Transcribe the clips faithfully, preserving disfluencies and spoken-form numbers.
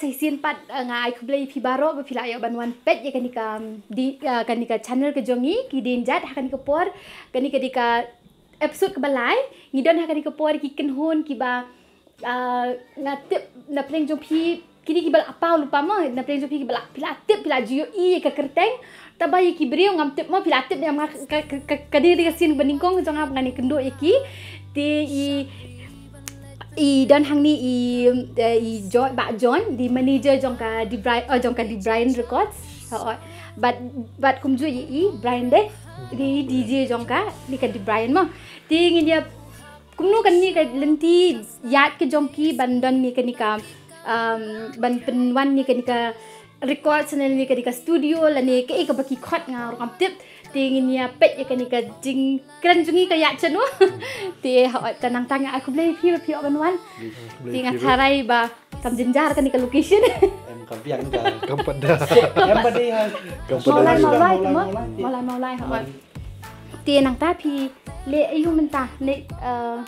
Shisien pat, eh, nga ai khublei ïa phi baroh ba phi la ïoh ban wan peit ïa kane ka, um, di, eh, kane ka channel ka jong ngi, Ki Dienjat, ha kane ka por, kane ka dei ka episode kaba lai, ngi don ha kane ka por ki kynhun kiba, ah, nga tip na pdeng jong phi, kine kiba la paw lypa mo, na pdeng jong phi kiba la, phi la tip, phi la ju ïohi ïa ka kyrteng, tangba ïa ki briew ngam tip mo, phi la tip ne em, nga ka, ka, ka, ka dei, dei ka sien ba nyngkong jong nga ba ngan ïakynduh ïa ki, te i, i don hangne i, eh, i John, Bah John, dei manager jong ka Dee Bry-, oh, jong ka Dee Bryan Records. Oh, oh. Bad, bad kumjuh ïa i Brian de, dei i D J jong kane ka Dee Bryan mo. Te ngin ïa, kumno kane ka lynti ïaid ka jong ki ban don ïa kane ka, um, ban pynwan ïa kane ka record channel, ïa kane ka studio, lane kaei kaba ki khot nga ruh ngam tip. Te ngin ïa peit ïa kane ka jingkren jong ngi ka ïaid shano. Te hooid, te nangta nga ai khublei ïa phi ba phi ïoh ban wan. Te nga tharai ba kam jynjar kane ka location. Em, ka biang ka. Kam pat da. Em pat da ha. Kam pat da. Mawlai, Mawlai, Mawlai, Mawlai, Mawlai, hooid. Te nangta phi leh aiu mynta ne, eh,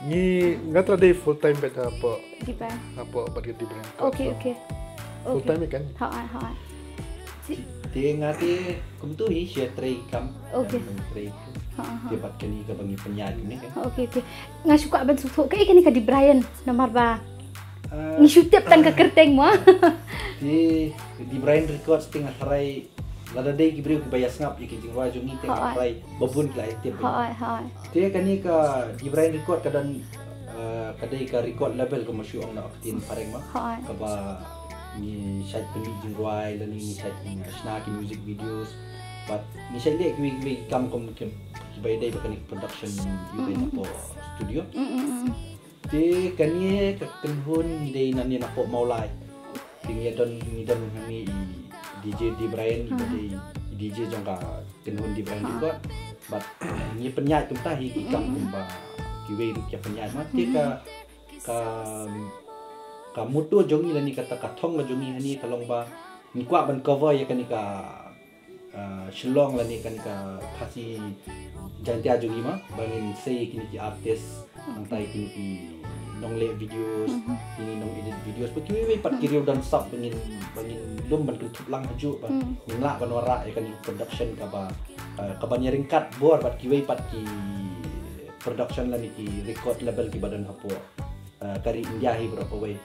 Ngi, nga trai dei full time bad hapoh, Dee Bryan. Hapoh bad ka Dee Bryan. Okay, okay. Full time kan? Hooid, hooid. Te nga te kumto hi, shu trei kam. Okay. Trei. Ha, ha. Te bad kane kaba ngi pynïaid ne kan. Okay, okay. Nga shu kwah ban sngewthuh kaei kane ka Dee Bryan namar ba, ah, ngi shu tip tang ka kyrteng mo. Te Dee Bryan Records te nga tharai lada dei ki briew kiba ïa sngap ïa ki jingrwai jong ngi te nga tharai ba bun ki la ïa tip. Hooid, hooid. Te kane ka Dee Bryan Record ka don, eh, ka dei ka record label kumba shu ong na ka ktien phareng ma. Hooid. Kaba ngi shait pynmih jingrwai lane ngi shait, ngi shna ki music videos. Bad ngi shait leh kiwei kiwei ki kam kum ki, kiba ïadei bad kane ka production, ïadei hapoh studio. Mm, mm, mm. Te kane ka kynhun ngi dei nangne napoh Mawlai. Te ngi don, ngi don hangne i D J Dee Bryan, i ba dei i D J jong ka kynhun Dee Bryan Record. Bad ngi pynïaid kumta hi ki kam kumba kiwei ruh ki pynïaid ma. Te ka, ka, ka motto jong ngi lane kata ka thong ka jong ngi hangne ka long ba ngi kwah ban cover ïa kane ka ah, Shillong lane kane ka Khasi Jaintia jong ngi ma, ba ngin sei kine ki artist, nangta kine ki nongleh videos, kine nong edit videos, bad kiwei wei pat ki riew don sap ba ngin, ba ngin lum ban kynthup lang hajuh ba ngin lah ban wanrah ïa kane production kaba, ah, kaban ïa ryngkat bor bad kiwei pat ki production lane ki record label kiba don hapoh, ah, ka ri India hi baroh kawei.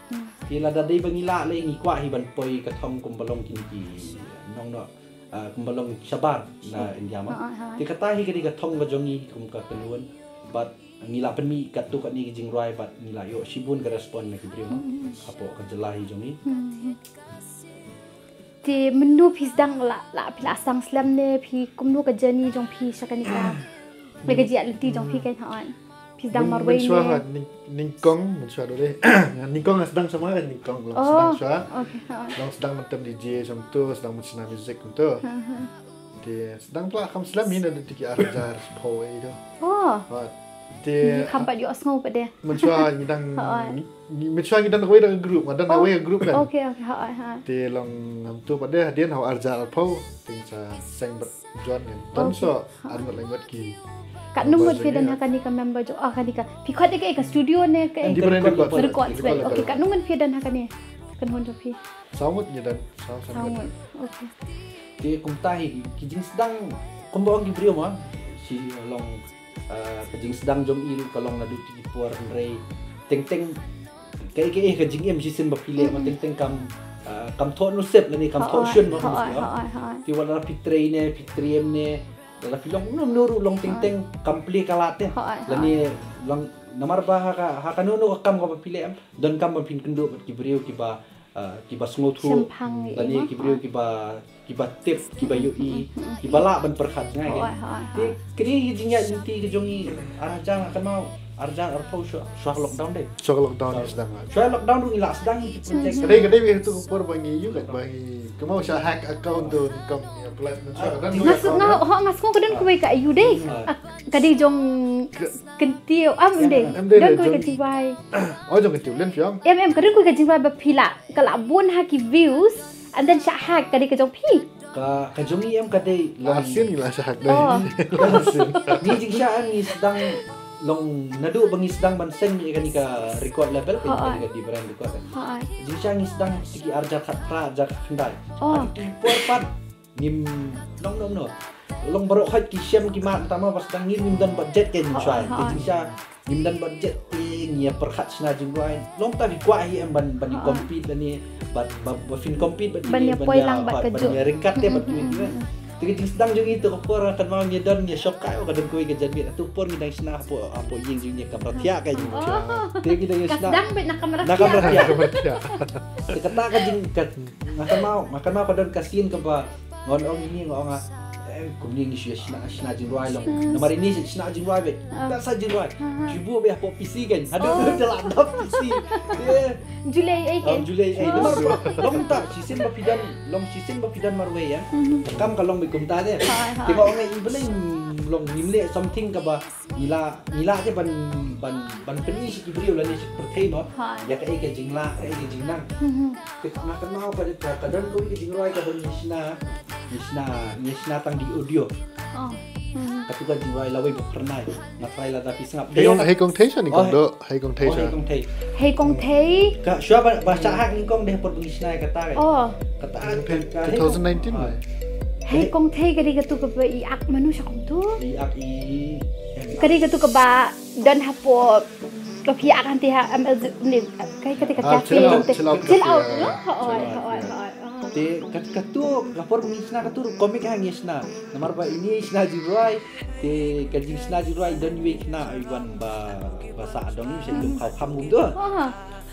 Te lada dei ba ngi lah lei ngi kwah hi ban poi ka thong kumba long kine ki nong noh, ah, kumba long shabar na India ma. Te kata hi ka dei ka thong ka jong ngi kum ka kynhun. Bad ngi la pynmih katto katne ki jingrwai bad ngi la ïoh shibun ka respond na ki briew ma. Hapoh ka jylla hi jong ngi. Te mynno phi sdang la, la phi la sdang slem ne phi kumno ka journey jong phi sha kane ka, la ka jingïaid lynti jong phi kan, hooid. Phi sdang marwei ne? Mynshuwa ha nyngkong, mynshuwa dei. Nyngkong nga sdang shuwa, nyngkong long sdang shuwa. Okay, hooid. Long sdang ban tem D J shuwa kumto, sdang ban shna music kumto. Te sdang pla kham slem hi naduh ki ar hajar arphew ei to. Oh. Te kham pat ïohsngew pat de. Mynshuwa ngi dang, ngi, mynshuwa ngi dang wei dang group, nga dang wei group kan. Okay, okay, hooid, hooid. Te long ngam to pat de hadien ha u ar hajar arphew. Te sa seng bad John kan. Don so ar ngut lai ngut ki. Katno ngut phi don ha kane ka member jong, ah, kane ka. Phi khot ïa ka studio ne ka Dee Bryan Records. Records, okay, katno ngut phi don ha kane? Kynhun jong phi. Saw ngut ngi don, saw, saw ngut. Okay. Te kumta hi ki jingsdang kumba ong ki briew ma. Shi long, ah, ka jingsdang jong i ruh ka long naduh ki por hynrei teng teng kaei kaei ka jingim shisien ba phi leh ma teng teng kam, ah, kam thoh nusip lane kam thoh shun ma. Te wat la phi trei ne phi triem ne la phi long kumno kumno ruh long teng teng kam plie ka lad te. Lane long namar ba ha ka, ha kano kano ka kam kaba phi leh em donkam ba phin kynduh bad ki briew kiba, ah, kiba sngewthuh. Lane ki briew kiba, kiba tip, kiba ïohi, kiba lah ban pyrkhat jngai. Te kane hi jingïaid lynti ka jong ngi ar hajar, nga kynmaw ar hajar arphew shuwa, shuwa lockdown de. Shuwa lockdown ngi sdang. Shuwa lockdown ruh ngi la sdang hi ki project. Kadei kadei ïa tu ka por ba ngi ïoh kat ba ngi kynmaw sha hack account tu ngi kam ngi apply. Nga sngew, ho, nga sngew ka don kawei ka ïoh de. Ka dei jong Kyntiew, am de. Don kawei ka jingwai. Oh, jong Kyntiew Lin phi ong. Em, em, ka don kawei ka jingwai ba phi la, ka la bun ha ki views and then shah hack, ka dei ka jong phi. Ka, ka jong ngi em ka dei la sien ngi la shah hack de. Oh. Ngi jingshah ngi sdang Long naduh ba ngi sdang ban seng ïa kane ka record label, kane ka Dibren Record. Jingshisha ngi sdang tiki arjar khat phra, arjar khat khyndai. Hynrei por pat ngim long long no. Long baroh hait ki shem ki mat tama ba sdang ngim don budget, kane jingshisha. Te jingshisha ngim don budget te ngi ïa pyrkhat shna jingrwai. Long ta ki kwah hi em ban ban compete lane ban ba phin compete ban ïa poi lang bad ka juk, ïa ryngkat te bad ki. Te ka jingsdang jong ngi tu ka por kan ma ngi don ngi shok kai ka don kawei ka janmiet tu por ngi dang shna hapoh hapoh ïing jong ngi ka mratia ka ïing. Te ngi dang shna. Ka sdang bad na ka mratia. Na ka mratia. Te kata ka jing ka nga kan ma nga kan ma ka don ka scene kaba ngon ong ini nga ong ah, eh, kumne ngi shu shna shna jingrwai long. Namar ini shna jingrwai bad. Ka sa jingrwai. Shu bu bad hapoh P C kan. Haduh da la dap P C. Julai ai ke. Julai ai. Namar long ta shisien ba phi don long shisien ba phi don marwei ïa. Kam ka long bad kumta de. Te ba ong ai i ba long ngim leh something kaba ngi la ngi la te ban ban ban pyni sha ki briew lane sha pyrthei mo. Ïa kaei ka jinglah kaei ka jingnang. Te nga kynmaw ka ka don kawei ka jingrwai kaba ngi shna ngi shna ngi shna tang di audio. Katu ka jingrwai lawei ba phyrnai. Nga trai lada phi sngap. Hei kong hei kong thei shani kong do hei kong thei sha. Hei kong thei. Ka shwa ba ba shah hak ni kong deh por ba ngi shna kata. Kata ka two thousand nineteen. Hei kong thei ka dei katu kaba i ak manu sha kong tu. I ak i. Ka dei katu kaba don hapoh ka phi ak hanti ha M L ni kai kata ka cafe chill out, chill out, chill out no. Hoi hoi hoi. Te kat katu ka por ba ngi shna katu komik ha ngi shna. Namar ba ini shna jingrwai. Te ka jingshna jingrwai don iwei khynnah iwan ba ba sa dong ni sha lum khaw kham gum tu.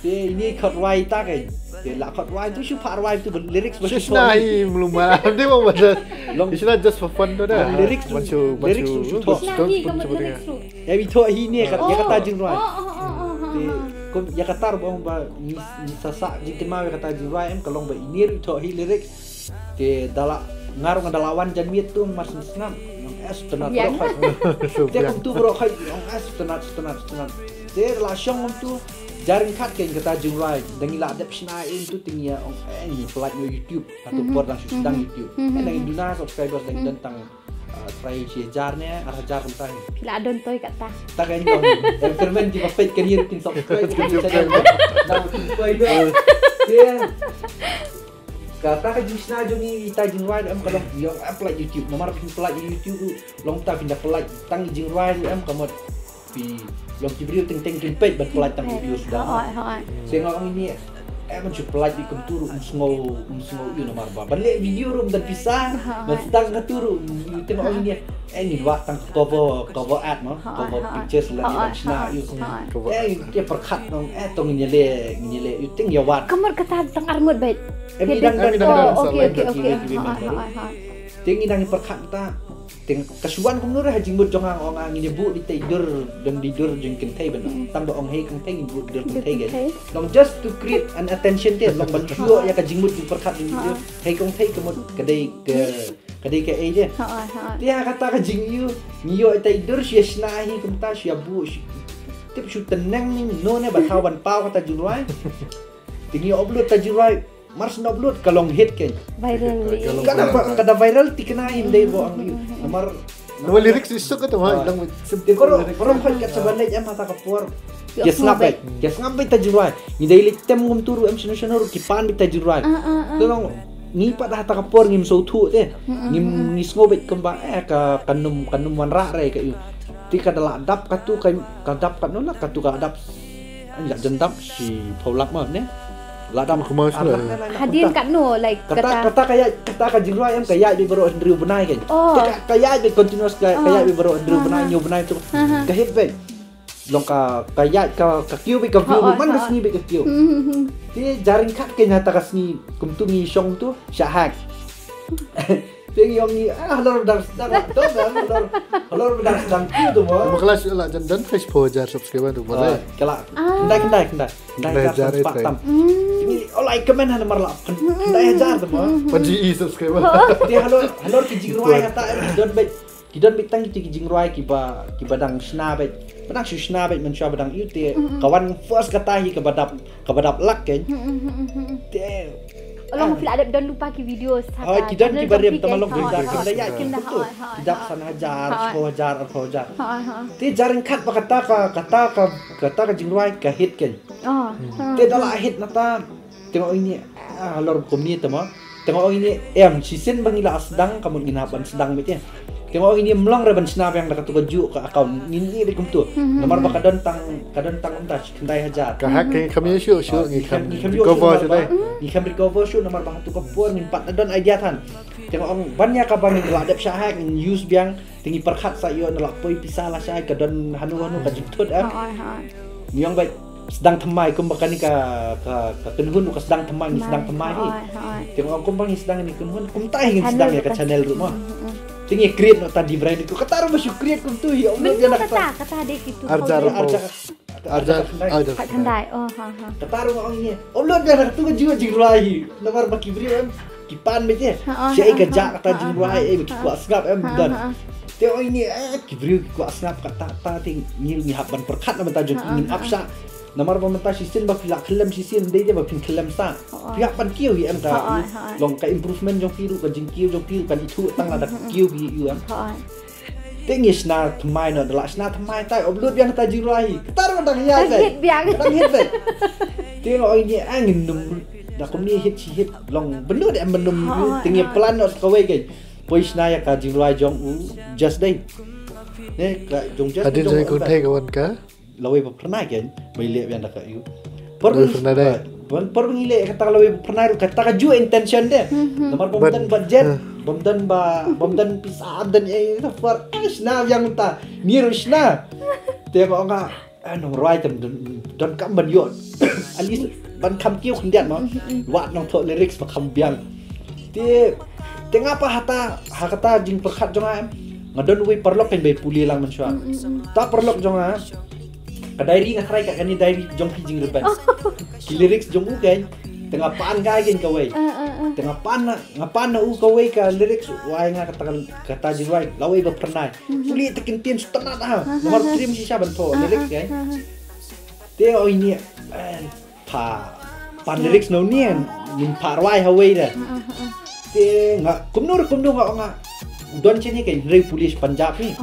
Te ini khot rwai ta kai. Te la khot rwai tu shu pha rwai tu lyrics ba shu shna hi mlum ma. Dei ba ba. Long shna just for fun tu da. Lyrics tu lyrics tu shu thok. Shna hi ka mut lyrics tu. Ya bi thok hi ne ka ya kata jingrwai. Te kum ya kata ru ba ngi sa sa jingkynmaw ya kata jingrwai em ka long ba ini ru thok hi lyrics. Te da la nga ruh nga da la wan janmiet tu mar sngap. Ong es tynat bro khai. Te kum tu bro khai ong es tynat tynat tynat. Te la shong kum tu jaring khat kein kata jingrwai da ngi la dep shna in tu te ngi ong eh ngi pynlait noh YouTube. Hatu por dang shu sdang YouTube. Eh dang duna subscribers dang don tang trai shi hajar ne ar hajar kumta hi. Phi la don toi kata. Ta kein dong. Em permen ki ba peit kein kin subscribe kein channel. Dang tu toi do. Te Kata ka jingshna jong ngi ita jingrwai em ka long ïong ap pynlait YouTube. Namar phin pynlait YouTube ruh long ta phin da pynlait tang jingrwai ruh em ka mut phi long ki briew teng teng kin peit ban pynlait tang video suda. Hoi hoi. Te nga ong ini em ban shu pynlait di kumtu ruh um sngew um sngew ïa namar ba ban leh video ruh um don pisa ban sdang katu ruh te nga ong ini Eh, ngin wad tang cover, cover art mo, cover pictures la ngi dang shna ïa u. Eh, ngin te pyrkhat nong, eh, to ngin ïaleh, ngin ïaleh ïa u, te ngin ïa wad. Ka mut kata tang arngut beit. Eh, ngi dang don. Oh, okay, okay, okay. Te ngi dang pyrkhat ta. Te ka shu wan kumno re ha jingmut jong nga, ong nga ngin ïa buh di tei dur, dang di dur jong kynthei ban. Tang ba ong hei kynthei ngin buh dur kynthei. Long just to create an attention te, long ban shu ïa ka jingmut jingpyrkhat jong ngi. Hei kynthei ka mut ka dei ka Ka dei kaei de. Te ha kata ka jingïoh ngi ïoh ita i dur shu ïa shna hi kumta shu ïa buh shu tip shu tneng ni no ne ba thaw ban paw kata jingrwai. Te ngi upload ta jingrwai mar shu upload ka long hit kein. Viral. Ka da viral tikna im dei bo ang. Namar Nama lyrics i suk kata wai lang. Te koro koro khoi kat sa ban leit em hata ka por. Ki sngap beit, ki sngap beit ta jingrwai. Ngi dei leit tem ngum turu em shano shano ruh ki pan beit ta jingrwai. Te long ngi pat hata ka por ngim sngewthuh te. Ngim ngi sngew beit kumba eh ka ka num ka num wanrah re ka ïu. Te ka da la dap katu ka ka dap katu la katu ka dap. Ïa jan dap shi phaw lak ma ne. La dap kumba hadien katno like kata kata ka ïa kata ka jingrwai em ka ïa beit baroh hynriew bnai kein. Ka ïa beit continuous ka ïa beit baroh hynriew bnai hynñiew bnai tu. Ka hit beit. Long ka ka ïa ka ka kiew beit ka view man ka sngi beit ka kiew. Te jaring kat kein hata ka sngi kumtu ngi shong tu shah hak. Te ngi ong ngi ah halor dang sdang to halor halor dang sdang kiew tu mo. Makala shu la jan dan Facebook jar subscriber tu mo. Kala kendai kendai kendai. Kendai hajar tam. Ini olai kemen hana marla kendai hajar tu mo. Panji i subscriber. Te halor halor ki jingrwai hata em ki don beit ki don beit tang ki jingrwai kiba kiba dang shna beit. Ba dang shu shna beit mynshuwa ba dang ïoh te ka wan first kata hi kaba dap, kaba dap lak kein. Te Long phi la dep don lypa ki video sa. Hoi, ki don ki barim tang long beit da kim da ïa kim da. Ki dap san hajar, spah hajar, arphew hajar. Te jar ryngkat ba kata ka, kata ka, kata ka jingrwai ka hit kein. Te da la hit na ta, te nga ong ïa ni, ah, halor kumne te mo. Te nga ong ïa ni, em, shisien ba ngi la sdang, ka mut ngin hap ban sdang beit ïa. Te nga ong ïa ni, mlong re ban shna biang da katu ka juh ka account, ngin ïa beit kumtu. Namar ba ka don tang, ka don tang mynta shi khyndai hajar. Ka hack, ngi kham ïoh shuh shuh, ngi kham recover shuh, ngi kham recover shuh, namar ba hatu ka por ngim pat don idea than. Te nga ong ban ïa kaba ngin la dep shah hack, ngin use biang, te ngi pyrkhat sa ïoh na la poi pisa lashai, ka don hanu hanu ka jingthut em. Ngi ong beit sdang thymmai kumba kane ka, ka, ka kynhun ruh ka sdang thymmai, ngi sdang thymmai hi. Te nga ong kumba ngi sdang, ngi kynhun, kumta hi ngin sdang ïa ka channel ruh mo. Te ngi create noh ta Divrai Diko, kata ruh ba shu create kumtu hi. Ong beit ïa na kata, kata dei ki tu. Arja, arja, arja. Kata ruh nga ong ïa ni, ong lut biang na katu ka juh jingrwai hi. Namar ba ki briew em ki pan beit ïa. Shaei ka jah kata jingrwai, eh, ki kwah sngap em don. Te ong ïa ni, eh, ki briew ki kwah sngap kata, ta te ngi, ngi hap ban pyrkhat na bynta jong ki, ngin ap shah. Namar ba mynta shisien ba phi la khyllem shisien, dei dei ba phin khyllem sa. Phi hap ban kiew hi em ka. Long ka improvement jong phi ruh, ka jingkiew jong phi ruh kan ithuh tang lada kiew phi ïa u em. Te ngi shna thymmai noh, da la shna thymmai tai, upload biang ta jingrwai hi. Kata ruh dang ïa. Dang hit biang. Dang hit biang. Te nga ong ïa ni, ah, ngin nym, da kumne hit shi hit, long bynnud em bynnud. Te ngi plan noh sa kawei kein. Poi shna ïa ka jingrwai jong u Just dei. Ne, ka jong Just. Hadien jong u Just. Lawei ba phyrnai kein, ba ïaleh biang da ka ïu. Por ba, ba, por ba ngi leh kata ka lawei ba phyrnai ruh, kata ka juh intention de. Namar bym don budget, bym don ba, bym don pisa, bym don ei, ta por, eh, shna biang ta. Ngi ruh shna. Te ba nga, eh, nongrwai te don, don kam ban ïoh. At least ban kham kiew khyndiat mo. Wat nongthoh lyrics ba kham biang. Te, te nga pat hata, ha kata jingpyrkhat jong nga em. Nga don uwei paralok kein ba pule lang mynshuwa. Ta paralok jong nga, ka diary nga tharai ka kane diary jong phi jingrben. Ki lyrics jong u kein. Te nga pan kai kein kawei. Te nga pan na, nga pan na u kawei ka lyrics, wai nga kata, kata jingrwai, lawei ba phyrnai. Pule te kin tien shu tynnat ha. Namar trim shisha ban thoh lyrics kein. Te oi ni, eh, pha pan lyrics na u ni, ngin pha rwai ha wei de. Te nga kumno re kumno nga ong nga, don shane kein, hynrei pule sha Punjab ni.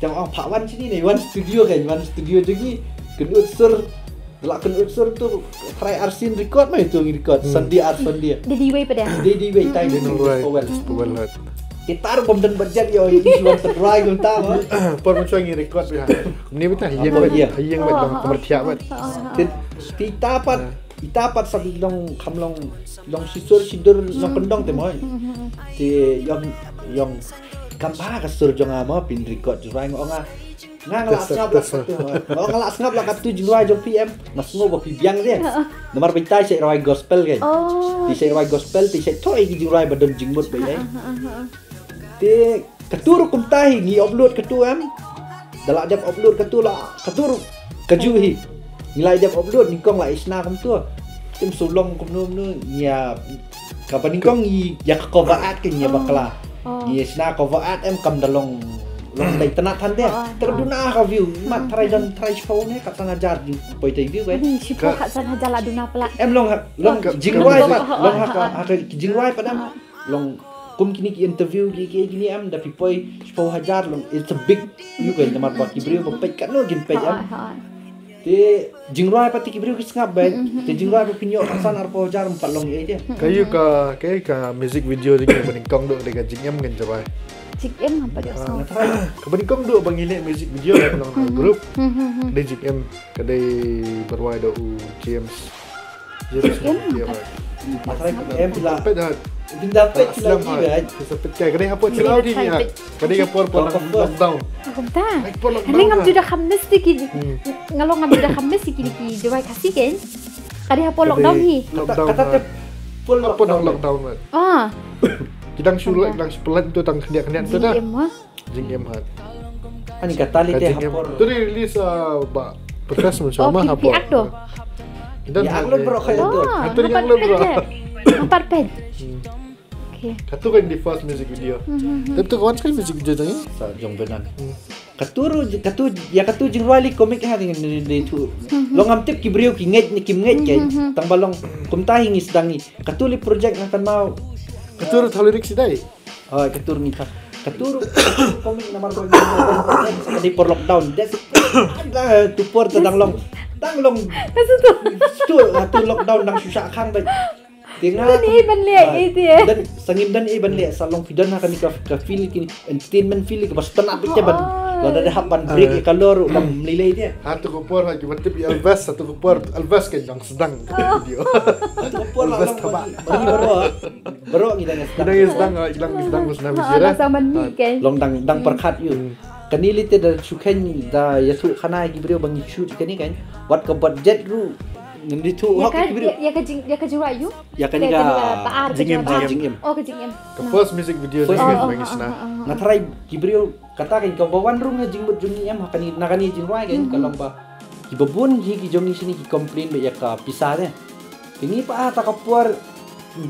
Te nga ong pha wan shane ne, wan studio kein, wan studio jong ngi. Kynut sur, la kynut sur tu, try arsin record mai tu ngi record. Sunday ar Sunday. Dei dei wei pat de. Dei dei wei tai dei nong rwai. Kita ruh bym don budget ïa ïa wan trai kumta mo. Por mynshuwa ngi record biang. Ni bita ha ïing beit, ha ïing beit long kamar thiah beit. Te, te ita pat, ita pat sa long kham long, long shisur shidur long kyndong te mo. Te ïong, ïong kam bha ka sur jong nga mo, phin record jingrwai, nga ong nga. Nga nga la sngap la katu. Nga nga la sngap la katu jingrwai jong phi em. Nga sngew ba phi biang de. Namar ba ita i shait rwai gospel kein. Te i shait rwai gospel, te i shait thoh ïa ki jingrwai ba don jingmut beit. Te katu ruh kumta hi ngi upload katu em. Da la dep upload katu la, katu ruh ka juh hi. Ngi la dep upload, nyngkong la i shna kumtu. Te ym shu long kumno kumno, ngi ïa, kaba nyngkong ngi ïa ka cover art kein, ngi ïa bakla. Ngi ïa shna cover art em, kam da long, long dei tynnat than de. Te ka duna ka view, mat tharai don tharai shiphew ne, khatsan hajar dei poi tei view kein. Shiphew khatsan hajar la duna palat. Em long ha, long jingrwai pat, long ha ka, ha ka jingrwai pat em. Long kum kine ki interview ki, ki, kine em, da phi poi shiphew hajar long, it's a big view kein, namar ba ki briew ba peit katno kin peit em. Te jingrwai pat te ki briew ki sngap beit. Te jingrwai ba phin ïoh khatsan arphew hajar ym pat long ei de. Ka ïu ka, ka, ka music video jong ngi ba nyngkong duh ka dei ka Jingim ngan jingrwai. Jingim ngam pat ïohsngew. Ka ba nyngkong duh ba ngi leh music video ka long group. Ka dei Jingim, ka dei ba rwai da u James. James Jingim. Em phi la. Peit hot. Phi la peit, phi la peit. Phi sa peit kai, ka dei ha por chynrau ki ngi ha. Ka dei ka por, por lockdown. Kumta. Ai, por lockdown. Hynrei ngam ju da kham miss te ki. Nga long ngam ju da kham miss te ki, ki jingrwai Khasi kein. Ka dei ha por lockdown hi. Kata, kata te por lockdown. Ah. Ki dang shu leh, dang shu pynlait tu tang khyndiat khyndiat tu da. Jingim hot. Ani kata lei te ha por. Tu release, ah, ba protest mun sama ha por. Ki ak to. Ki dang ha lei. Hatu yang lem bro. Empat page. Okay. Katu kan di first music video. Tapi tu kawan sekali music video tu ni. Sa jong benan. Katu ruh, katu, ïa katu jingrwai leh comic ha ding ding ding tu. Long ngam tip ki briew ki ngeit ne kim ngeit kein. Tang ba long kumta hi ngi sdang ngi. Katu leh project nga kynmaw. Katu ruh thaw lyrics i dei. Oh, katu ruh ngi thaw. Katu ruh comic namar ba ngi dei por lockdown. Des. Ada tu por ta dang long. Dang long. Tu, tu lockdown dang shu shah khang ba. Te nga don ei ban leh, ah, ei te. Don, sa ngim don ei ban leh, sa long phi don ha kane ka, ka field kine, entertainment field kaba sngewtynnat beit te ban. Oh. Lada dei hap ban break, ah, ïa ka lor, lam lei lei te. Ha tu ka por ha kiba tip ïa Elvis, ha tu ka por Elvis ka dang sdang ka video. Ha tu ka por la Elvis long thabah. Bani, bani baroh. Baroh ngi dang sdang. Ngi dang sdang, ngi dang sdang, ngi dang sdang. Oh, video la. Dang sdang ban mih kein. Long dang, dang pyrkhat ïa u. Hmm. Kane lei te da shu kheiñ da ïathuh khana ïa ki briew ba ngi shoot kane kein. Wat ka budget ruh. Ngin ïathuh hok ïa ki briew. Ïa ka jing, ïa ka jingrwai ïa u? Ïa kane ka jingim, jingim. Oh, ka jingim. Ka first music video. First music video. Nga tharai ki briew kata kein kaba wan rung ha jingmut jong ngi em ha kane, na kane jingrwai kein ka long ba kiba bun hi ki jong ngi shini ki complain ba ïa ka pisa te. Te ngi pat ha ta ka por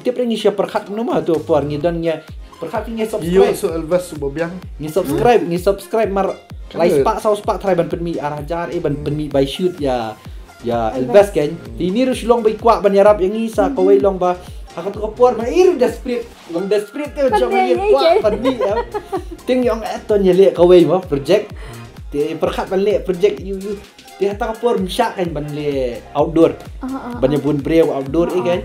tip re ngi shu pyrkhat kumno ha tu por ngi don ngi pyrkhat ngi subscribe. Ïoh so Elvis suba biang. Ngi subscribe, ngi subscribe mar lai spah saw spah tharai ban pynmih ar hajar eh ban pynmih bai shoot ïa ïa Elvis kein. Te ini ruh shu long ba i kwah ban ïarap ïa ngi sa kawei long ba ha katu ka por ma i ruh desperate. Long desperate te jong i kwah ban mih ïa. Te ngi ong eh to ngi leh kawei mo project. Te pyrkhat ban leh project ïu ïu. Te ha ta ka por mynshwa kein ban leh outdoor. Ban ïa bun briew outdoor eh kein.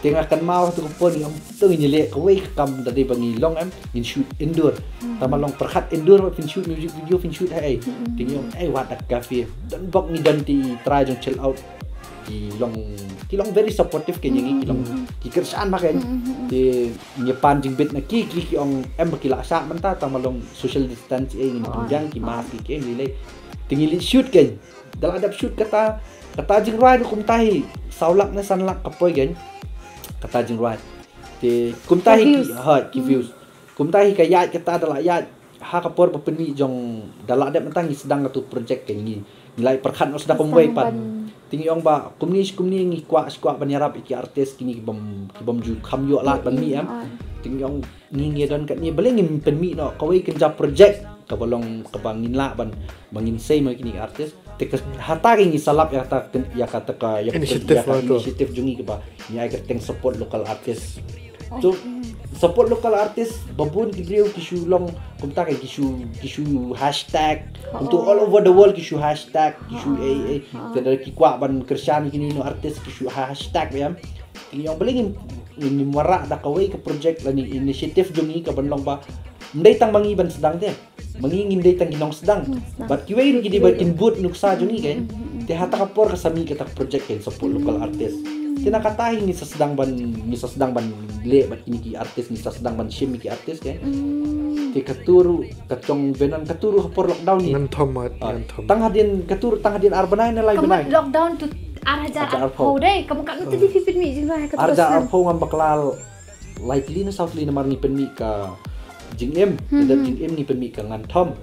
Te nga kynmaw ha tu ka por ngi ong to ngi leh kawei ka kam da dei ba ngi long em ngin shoot indoor. Tang ba long pyrkhat indoor ba phin shoot music video phin shoot ha ei. Te ngi ong ei wat da ka cafe. Don bok ngi don te i trai jong Chill Out. Ki long, ki long very supportive kein ïa ngi, ki long ki kyrshan bha kein. Te ngi pan jingbit na ki, ki, ki ong em ba ki la shah mynta tang ba long social distance eh ngin pynbiang ki mask ki ki lei lei. Te ngi leit shoot kein. Da la dep shoot kata, kata jingrwai ruh kumta hi saw lak ne san lak ka poi kein. Kata jingrwai. Te kumta hi ki, ha, ki views. Kumta hi ka ïaid kata da la ïaid ha ka por ba pynmih jong da la dep mynta ngi sdang katu project kein ngi. Ngi la pyrkhat noh sdang kumwei pat. Te ngi ong ba kumne shi kumne ngi kwah shi kwah ban ïarap ïa ki artist kine ki bym, ki bym ju kham ïoh lad ban mih em. Te ngi ong ngi ngi don katne balei ngim pynmih noh kawei kynja project kaba long kaba ngin lah ban ba ngin sei ma kine ki artist. Te ka hata ka ngi sa lap ïa kata ïa kata ka ïa ka initiative jong ngi kaba ngi ai kyrteng support local artist. So support local artist ba bun ki briew ki shu long kumta ka ki shu ki shu hashtag kumtu all over the world ki shu hashtag ki shu eh eh. Te da ki kwah ban kyrshan kine no artist ki shu hashtag ba em. Te ngi ong balei ngim ngim wanrah da kawei ka project lane initiative jong ngi ka ban long ba ym dei tang ma ngi ban sdang te. Ma ngi ngim dei tang ki nongsdang. Bad kiwei ruh ki dei ba kin bud nuksa jong ngi kein. Te ha ta ka por ka sa mih kata ka project kein support local artist. Te na kata hi ngi sa sdang ban ngi sa sdang ban leh bad kine ki artist ngi sa sdang ban shim ki artist kein. Te katu ruh ka jong benan katu ruh ha por lockdown ni. Ngan thom mat ngan thom. Tang hadien katu ruh tang hadien ar bnai ne lai bnai. Lockdown tu ar hajar arphew dei kam ka tu di phi pynmih jingrwai katu. Ar hajar arphew ngam bakla lai tylli ne saw tylli namar ngi pynmih ka jingim. Da dep jingim ngi pynmih ka ngan thom.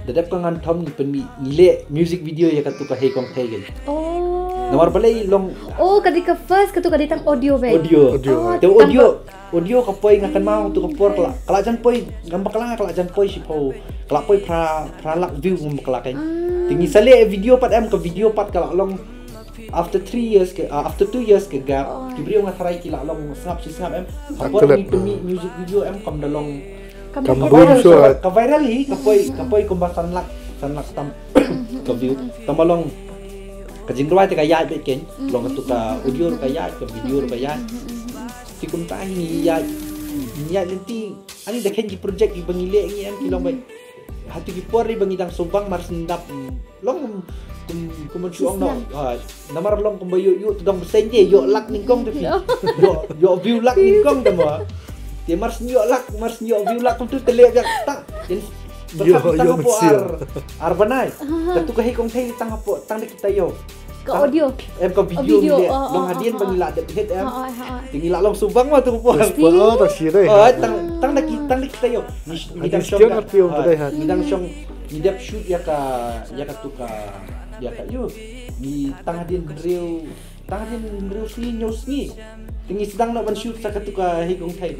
Da dep ka ngan thom ngi pynmih ngi leh music video ïa katu ka Hei Kong Thei kein. Oh. Namar balei long. Oh ka dei ka first katu ka dei tang audio ba. Audio. Te audio audio ka poi nga kynmaw tu ka por ka la ka la jan poi ngam bakla nga ka la jan poi shiphew ka la poi phra phra lak view ngam bakla kein. Te ngi sa leh video pat em ka video pat ka la long after three years ke, ah, after two years ke gap, ki briew nga tharai ki la long sngap shi sngap em. Ka por ngi pynmih music video em kam da long. Kam bun shuh. Ka viral hi, ka poi, ka poi kumba san lak, san lak tam ka view. Tang ba long ka jingrwai te ka ïaid beit kein, long katu ka audio ruh ka ïaid, ka video ruh ka ïaid. Te kumta hi ngi ïaid, ngi ïaid lynti, ani da khein ki project kiba ngi leh ngi em ki long beit. Ha tu ki por ri ba ngi dang sngewbang mar shen dap. Long kum kum kum shu ong noh. Ha, namar long kumba ïoh ïoh tu dang bseiñ te ïoh lak nyngkong te phi. Ïoh ïoh view lak nyngkong te mo. Te mar shu ïoh lak mar shu ïoh view lak kum tu te leh biang ta. Ïoh ïoh tang hapoh ar ar bnai. Katu ka Hei Kong Thei tang hapoh tang da kita ïoh. Ka audio. Em ka video ngi leh long hadien ba ngi la dep hit em. Te ngi la long sngewbang ma tu ka por. Tang tang da ki tang da kita ïoh. Ngi dang shong. Ngi dang shong. Ngi dep shoot ïa ka ïa katu ka ïa ka ïoh ngi tang hadien hynriew tang hadien hynriew sngi hynñiew sngi. Te ngi sdang noh ban shoot sa katu ka Hei Kong Thei.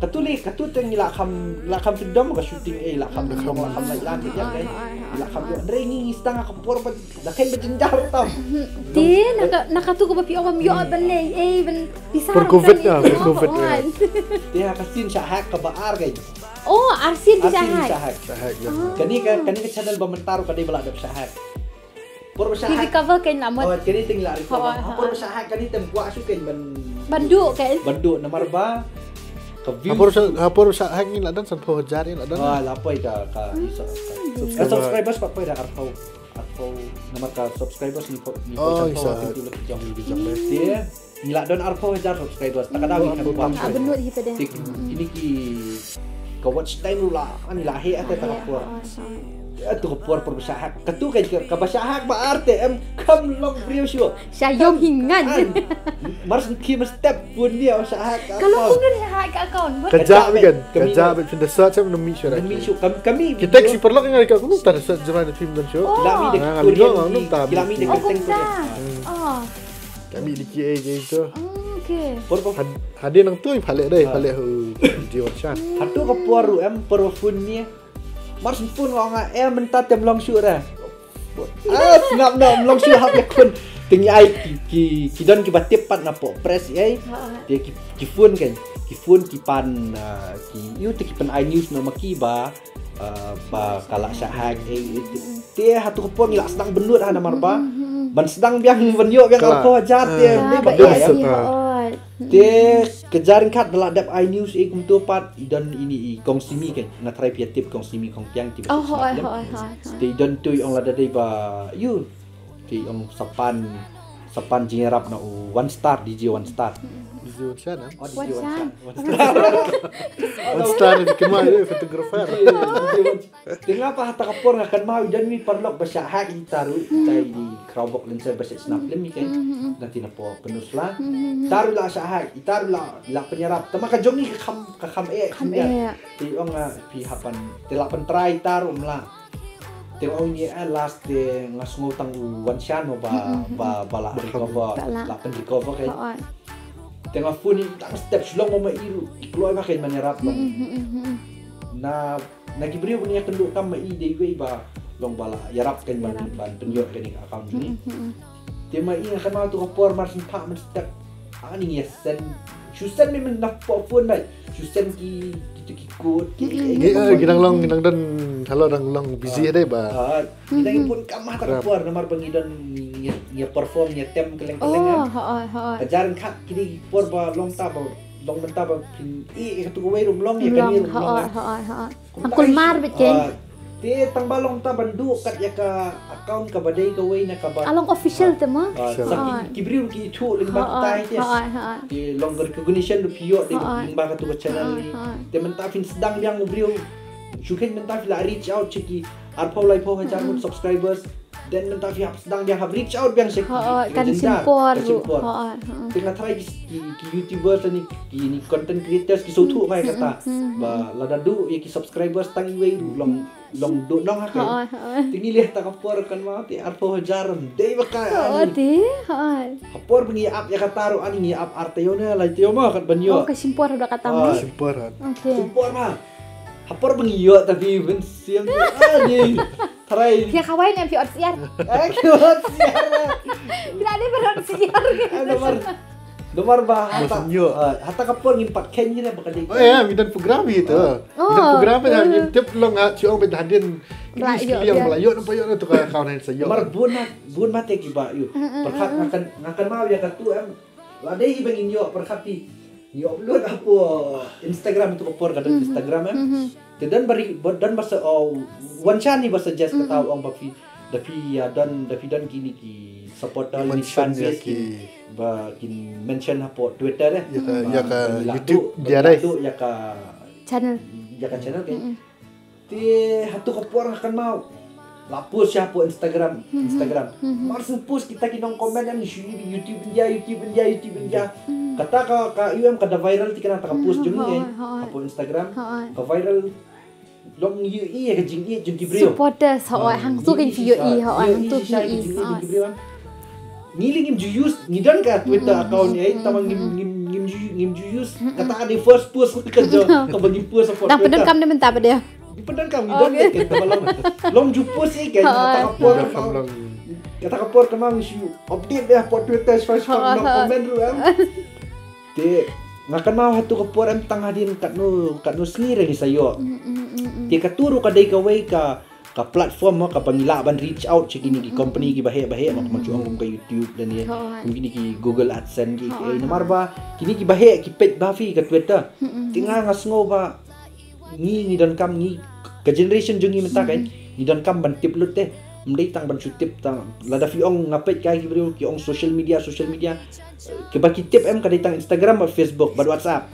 Katu le, katu te ngi la kham, la kham freedom ka shooting eh, la kham, la kham, la kham lait lan eh, la kham ïoh. Hynrei ngi ngi sdang ha ka por ba da kheiñ ba jynjar tam. Te na ka, na katu kaba phi ong bym ïoh ban leh ei ban pisa. Por covid na, por covid na. Te ha ka scene shah hack kaba ar ka. Oh, ar scene ki shah hack. Kane ka, kane ka channel ba mynta ruh ka dei ba la dep shah hack. Por ba shah hack. Recover kein la mut. Oh, kane te ngi la recover. Por ba shah hack kane te ym kwah shuh kein ban ban duh kein. Ban duh namar ba ka view. Ha por shah, ha por shah hack ngi la don sanphew hajar ngi la don. Ah, la poi ka, ka subscribers pat poi da arphew. Arphew namar ka subscribers ngi poi, ngi poi sanphew, ngi la don arphew hajar subscribers. Ta ka daw ngi kynduh hi pat de. Kine ki ka watch time ruh la, ani la heh ate ta ka por. Atu ka por por ba shah hack. Katu ka, ka ba shah hack ba ar te em kam long briew shuh. Sha ïong hi ngan. Mar shu ki mar step bun ni ba shah hack. Ka long kumno shah hack ka account? Ka jah kan, ka jah ba phin da search em ym mih shuh. Ym mih shuh. Kam, kami kita ki paralok nga ïa ka kumno ta da search jrang da phim don shuh. Kila mi da Nga kyrteng ngam tam. Kila mi da Oh, kyrteng tu. kumta. Oh. Kami di ki ei ei tu. Oh, okay. Por por. Hadien nangtu pha leh dei, pha leh hu di wan shan. Hatu ka por ruh em por ba phone ni. Mar shu phone nga nga em mynta te ym long shuh re. Ah, sngap noh ym long shuh hap ïa khun. Te ngi ai ki, ki, ki don kiba tip pat na poh press ei. Te ki, ki phone kan. Ki phone ki pan, ah, ki, ïoh te ki pan ai news noh ma ki ba, ah, ba ka la shah hack ei. Te hatu ka por ngi la sdang bynnud ha namar ba ban sdang biang ban ïoh biang arphew hajar te. Te ka jar ryngkat da la dep ai news ei kumto pat i don ine i kong Simi kan. Nga tharai phi ïa tip kong Simi kong Kiang kiba. Oh, hooid, hooid, hooid. Te i don tu i ong lada dei ba ïoh. Te i ong sa pan, sa pan jingïarap na u One Star, D J One Star. Di wan shan. Oh, D J One Star. One Star ni kemai photographer. Te nga pat hata ka por nga kynmaw i don mi paralok ba shah hack ita ruh, ita i Khraw Bok Lynser ba shah snap lem i kan. Nanti na poh Pynursla. Ita ruh la shah hack, ita ruh la, la pynïarap. Tangba ka jong ngi ka kham, ka kham eh. Kham eh. Te ong nga phi hap ban, te la pyntry ita ruh ym lah. Te ong ngi eh last te nga sngew tang u Wan Shan ba, ba, ba la recover, la pyn recover kan. Te nga phone i tang step shu long ma i ruh i kloi ba kan ban ïarap long. Na, na ki briew ba ngi ïakynduh kam ma i dei wei ba long ba la ïarap kan ban, ban pynïoh kane ka account jong ngi. Te ma i nga kynmaw tu ka por mar shen phah man step. Ani ngi ïa send, shu send me man na poh phone dei. Shu send ki, kitu ki code ki. Ngi, eh, ngi dang long, ngi dang don, halo dang long busy dei ba. Ngi dang bun kam ha ta ka por namar ba ngi don ngi, ngi perform, ngi tem kylleng kylleng. Oh, hooid, hooid. Ka jar ryngkat kine ki por ba long ta ba long mynta ba phin ïeh ïa katu kawei ruh ym long, ïa kane ruh ym long. Hooid, hooid, hooid. Hangkul mar beit kein. Te tang ba long ta ban duh kat ïa ka account kaba dei kawei na kaba. Ah, long official te mo? Sa ki, ki briew ki ithuh lyngba kita hi te. Hooid, hooid. Te long ka recognition ruh phi ïoh te lyngba katu ka channel ni. Te mynta phin sdang biang u briew. Shu kheiñ mynta phi la reach out sha ki arphew laiphew hajar ngut subscribers. Then mynta phi hap sdang biang, hap reach out biang sha ki. Hooid, kan shim por ruh. Hooid, hooid. Te nga tharai ki, ki, ki YouTubers lane ki, ki content creators ki sngewthuh mai kata. Ba lada duh ïa ki subscribers tang iwei ruh long, long duh nong ha ka. Hooid, hooid. Te ngi leh ta ka por kynmaw te arphew hajar ym dei ba ka. Hooid, te, hooid. Ha por ba ngi ap ïa kata ruh ani ngi ap ar taïew ne lai taïew ma kat ban ïoh. Oh, ka shim por da kata ma. Shim por. Okay. Shim por ma. Ha por ba ngi ïoh ta phi ban siam. Ani. Tharai. Phi khawai ne phi ot siar. Eh, phi ot siar. Phi la dei ba ot siar. Eh, namar, namar ba hata, ah, hata ka por ngim pat kheiñ ne ba ka dei. Oh ya, ngi don program hi to. Ngi don program ba ngim tip long ha, shu ong ba hadien. Ba la ïoh, ba la ïoh namar ïoh na to ka account sa ïoh. Namar bun ma, bun ma te kiba ïoh. Pyrkhat nga kan, nga kynmaw ïa katu em. La dei hi ba ngin ïoh pyrkhat hi. Ngi upload hapoh Instagram tu ka por ka don Instagram em. Te don ba ri, ba don ba sa, oh, Wan Shan hi ba suggest kata ong ba phi, da phi ïa don, da phi don kine ki supporter ni fan base ki ba kin mention hapoh Twitter eh. Ïa ka, ïa ka YouTube dia dei. Ïa ka channel. Ïa ka channel ke. Te hatu ka por nga kynmaw la post sha hapoh Instagram, Instagram. Mar shu post kita ki nong comment em, shu YouTube India, YouTube India, YouTube India. Kata ka, ka U M ka da viral te kane ta ka post jong ngi hapoh Instagram. Ka viral long ïohi ïa ka jingïeit jong ki briew. Supporters, hooid, hangtu kein phi ïohi, hooid, hangtu phi ïohi. Ngi lei ngim ju use, ngi don ka Twitter account ei, tangba ngim, ngim, ngim ju- ngim ju use. Kata ka dei first post ka jong kaba ngim post ha Podtwitter. Dang pyndonkam ne mynta pat de? Ngim pyndonkam, ngi don kan, kaba long, long ju post ïa kan. Kata ka por, kata ka por kynmaw ngi shu update de ha Podtwitter, shu, shu, no comment ruh em. Te nga kynmaw hato ka por em tang hadien katno, katno sngi re ngi sa ïoh. Te katu ruh ka dei kawei ka, ka platform mo kaba ngi lah ban reach out sha kine ki company kiba heh ba heh mo, kumba ju ong kum ka YouTube lane kum kine ki Google AdSense ki, ki, eh, namar ba kine kiba heh ki peit ba phi ka Twitter. Te nga, nga sngew ba ngi, ngi donkam, ngi ka generation jong ngi mynta kan, ngi donkam ban tip lut te. Ym dei tang ban shu tip tang, lada phi ong, nga peit kai ki briew ki ong social media, social media. Kiba ki tip em ka dei tang Instagram bad Facebook bad WhatsApp.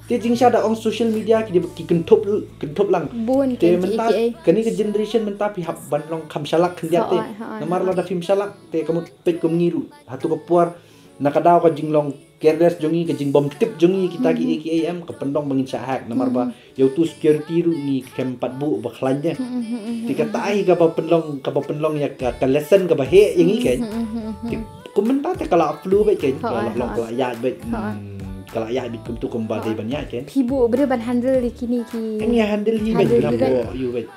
Te jingshisha da ong social media ki dei ki kynthup, kynthup lang. Bun. Te kan mynta ki, eh, kane ka generation mynta phi hap ban long kham shalak khyndiat te. Namar lada phim shalak te ka mut peit kum ngi ruh. Hato ka por na ka daw ka jinglong careless jong ngi, ka jingbym tip jong ngi kita ki A K A M, ka pynlong ba ngin shah hack namar ba ïa utu security ruh ngi khlem pat buh ba khlaiñ de. Te kata hi kaba pynlong, kaba pynlong ïa ka, ka lesson kaba heh ïa ngi kan. Te kum mynta te ka la flu bad kan, ka la long, ka la ïaid bad, hmm, ka la ïaid bad kumtu kumba dei ban ïaid kan. Phi buh briew ban handle ïa kine ki. Ngi handle hi bad, handle hi bad.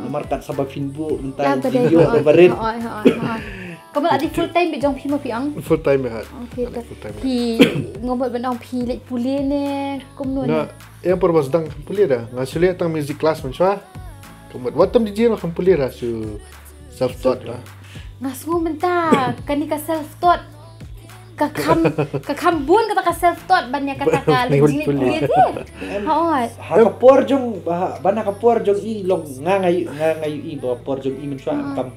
Namar kat sa ba phin buh mynta ïa ba dei ïoh ba rit. Ka mut la dei full time bad jong phi mo phi ong? Full time bad. Okay, full time. Phi ngam mut ban ong phi leit pule ne kumno ne? Nga, ïa por ba sdang kham pule da. Nga shu leit tang music class mynshuwa. Ka mut wat tam D J nga kham pule da, shu self taught da. Nga sngew mynta kane ka self taught ka kham, ka kham bun kata ka self taught ban ïa kata ka leit jingleit pule te. Hooid. Ha ka por jong, ha, ban ha ka por jong i long nga, nga ïohi, nga, nga ïohi ba por jong i mynshuwa kam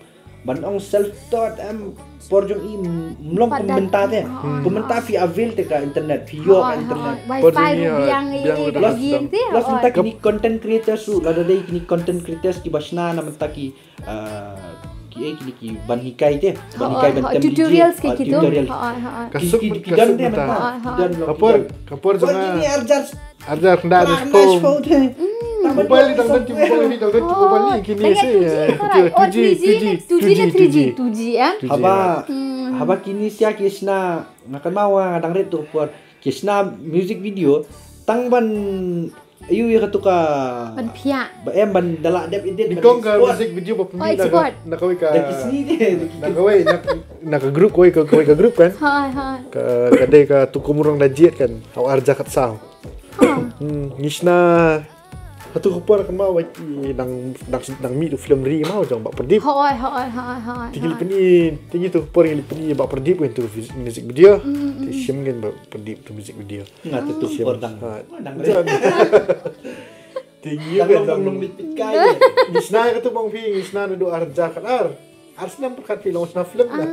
Ban ong self taught em, por jong i m-, mlong kum mynta te. Kum mynta phi avail te ka internet, phi ïoh ka internet. Wifi ruh biang, biang ruh da. Plus mynta kini content creators ruh, lada dei kini content creators kiba shna na mynta ki, ah, ki, eh, kini ki ban hikai te, ban hikai ban tem D J, tutorials ki, ah, kitu. Tutorial. Ki, ki, ki don te mynta. Ki don, ka por, ka por jong nga. Arjar khyndaw arjar shiphew. Mobile ni dang don, mobile ni dang don, mobile ni kine shi. Two G, two G, two G, two G. Haba, haba kine shi ki shna, nga kynmaw nga dang rit tu por. Ki shna music video tang ban, ayu, ïa katu ka ban phiah. Ba em ban da lah dep edit. Nyngkong ka music video ba pynmih na kawei ka, na kawei, na ka group, kawei ka, kawei ka group kan. Ka dei ka tu kumrong da jied kan. Hau arja khatsaw. Hmm, ngi shna. Hatu ka por kan ma wai nang, nang, nang mih tu film ri ma jong Bah Pradip. Hooid, hooid, hooid, hooid. Ti ngi leh pyni, ti ngi tu ka por ngi leh pyni Bah Pradip kan tu music video. Ti shim kan Bah Pradip tu music video. Nga tu tu por dang. Dang ri. Ti ngi kan dang. Ngi shna ka tu bang phi, ngi shna na du arja khatar. Ar snem pyrkhat phi long shna film na.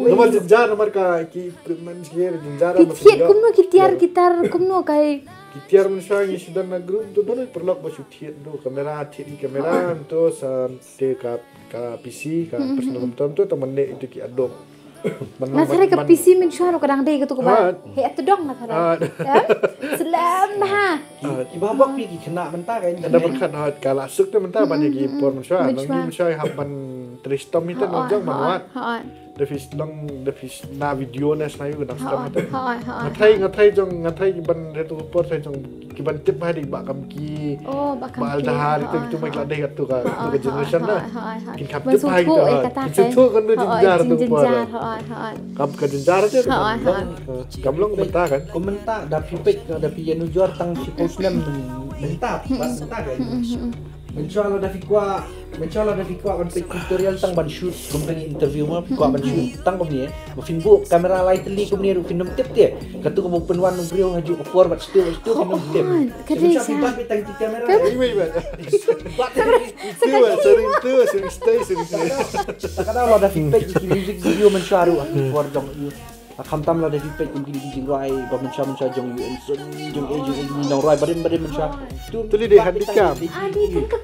Namar jynjar, namar ka ki equipment ki jynjar. Ki thied kumno, ki tiar guitar kumno kai. Ki tiar mynshuwa ngi shu don na group tu don paralok ba shu thied tu, kamera, thied ki kamera tu sa te ka, ka P C, ka personal computer tu, ta mane itu ki Adobe. Nga tharai ka P C mynshuwa ruh ka dang dei katu kaba heh tdong nga tharai. Slem ha. Ki, kiba bok phi ki khynnah mynta kan. Ynda pyrkhat ha ka la suk te mynta ban ïa ki por mynshuwa. Nang ki mynshuwa hap ban trei shitom hi te nang jong ban wad. Da phi long, da phi shna video ne shna ïa u nang shitom hi te. Nga tharai, nga tharai jong, nga tharai ban ïa tu ka por tharai jong ki ban tip ha dei ba kam ki. Ba al dahar itu, itu mai ka dei katu ka, tu ka generation na. Kin kham tip ha itu. Kin shu tu kan tu jynjar tu ka por. Kam ka jynjar te. Kam long mynta kan. Kum mynta da phi peit, da phi ïanujor tang shiphew snem mynta, mynta kan. Mynshuwa lada phi kwah, mynshuwa lada phi kwah ban peit tutorial tang ban shoot kum kane interview ma, phi kwah ban shoot tang kumne. Ba phin buh kamera lai tylli kumne ruh phin ym tip te. Katu kaba pynwan u briew ha juh ka por bad shuh, shuh phin ym tip. Ka dei sha. Phi bat beit tang ki kamera. Bat beit. Sorry, sorry, sorry, stay, sorry, sorry. Kata lada phi peit ki music video mynshuwa ruh ha ki por jong i. Khamtam lada phi peit kum kine ki jingrwai ba mynshuwa mynshuwa jong u Ensign, jong e, jong e, jong i nongrwai barim barim mynshuwa. Tu li dei handy cam.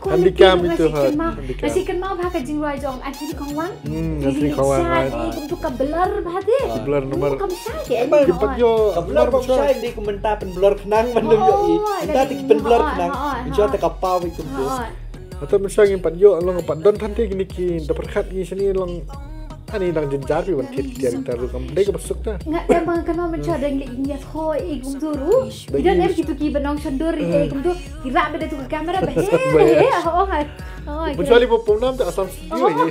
Handy cam itu ha. Handy cam. Nasi kynmaw ba ka jingrwai jong Anthony Kongwang. Hmm, Anthony Kongwang. Kum tu ka blur ba te. Blur namar. Kam shai ke. Ki pat ïoh ka blur ba shai dei kum mynta pyn blur khnang man ïoh i. Mynta te pyn blur khnang. Mynshuwa te ka paw kum tu. Ata mynshuwa ngim pat ïoh, long pat don than te kine ki da pyrkhat ngi shane long. Ani dang jynjar phi ban thied ki tiar guitar ruh kam dei kaba suk ta. Nga em ba nga kynmaw mynshwa dang leh ïa thoh ïa kumtu ruh. Ki don em kitu kiba nongshondur ïa kumtu. Ki rah beit da tu ka kamera ba he he. Oh my. Oh my. Mynshwa lei ba pom nam ta Assam Studio.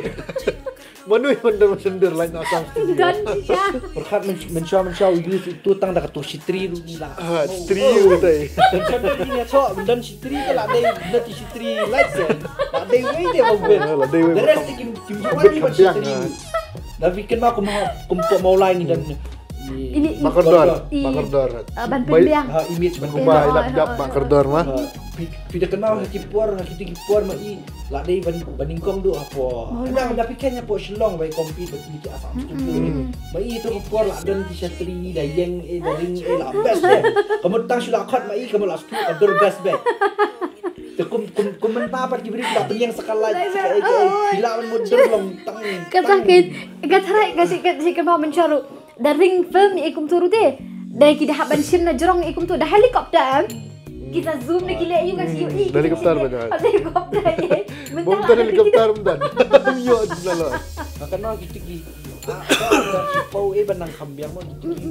Manu ïa ban don shondur lain Assam Studio. Don shisha. Pyrkhat mynshwa mynshwa u youth tu tang da ka tu shitri ruh ni la. Ah, shitri ruh dei. Shondur ni ïa thoh don shitri ka la dei na ti shitri light. La dei wei dei ba bun. La dei wei. The rest kim kim jua ni ba shitri. Da phi kynmaw kum ha kum pok Mawlai ngi don ini makordor, makordor. Ban pynbiang. Ha, image ban pynbiang. Kumba ilap jap makordor ma. Phi da kynmaw ha ki por ha ki por ma i la dei ban ban nyngkong duh hapoh. Nang da phi kynmaw hapoh Shillong bai compete bad ki Assam Studio. Ma i tu ki por la don ki shatri da ïeng eh da ring eh la best eh. Ka mut tang shu la khot ma i ka mut la shu ka dur best best. Te kum kum kum mynta pat ki briew ki la pynïeng sa ka light sa ka eh ka eh. Ki la ban mut dur long tang. Ka tang ki ka tharai ka si ka si ka ba mynshwa ruh. Da ring film ïa kumtu ruh te. Da ki da hap ban shim na jrong ïa kumtu da helicopter em. Ki sa zoom na ki leh ïa ka shi ïa. Da helicopter ba da. Da helicopter ïa. Mynta da helicopter mynta. Ïa jin la. Maka no ki tiki. Pau eh ban nang kham biang mo ki tiki.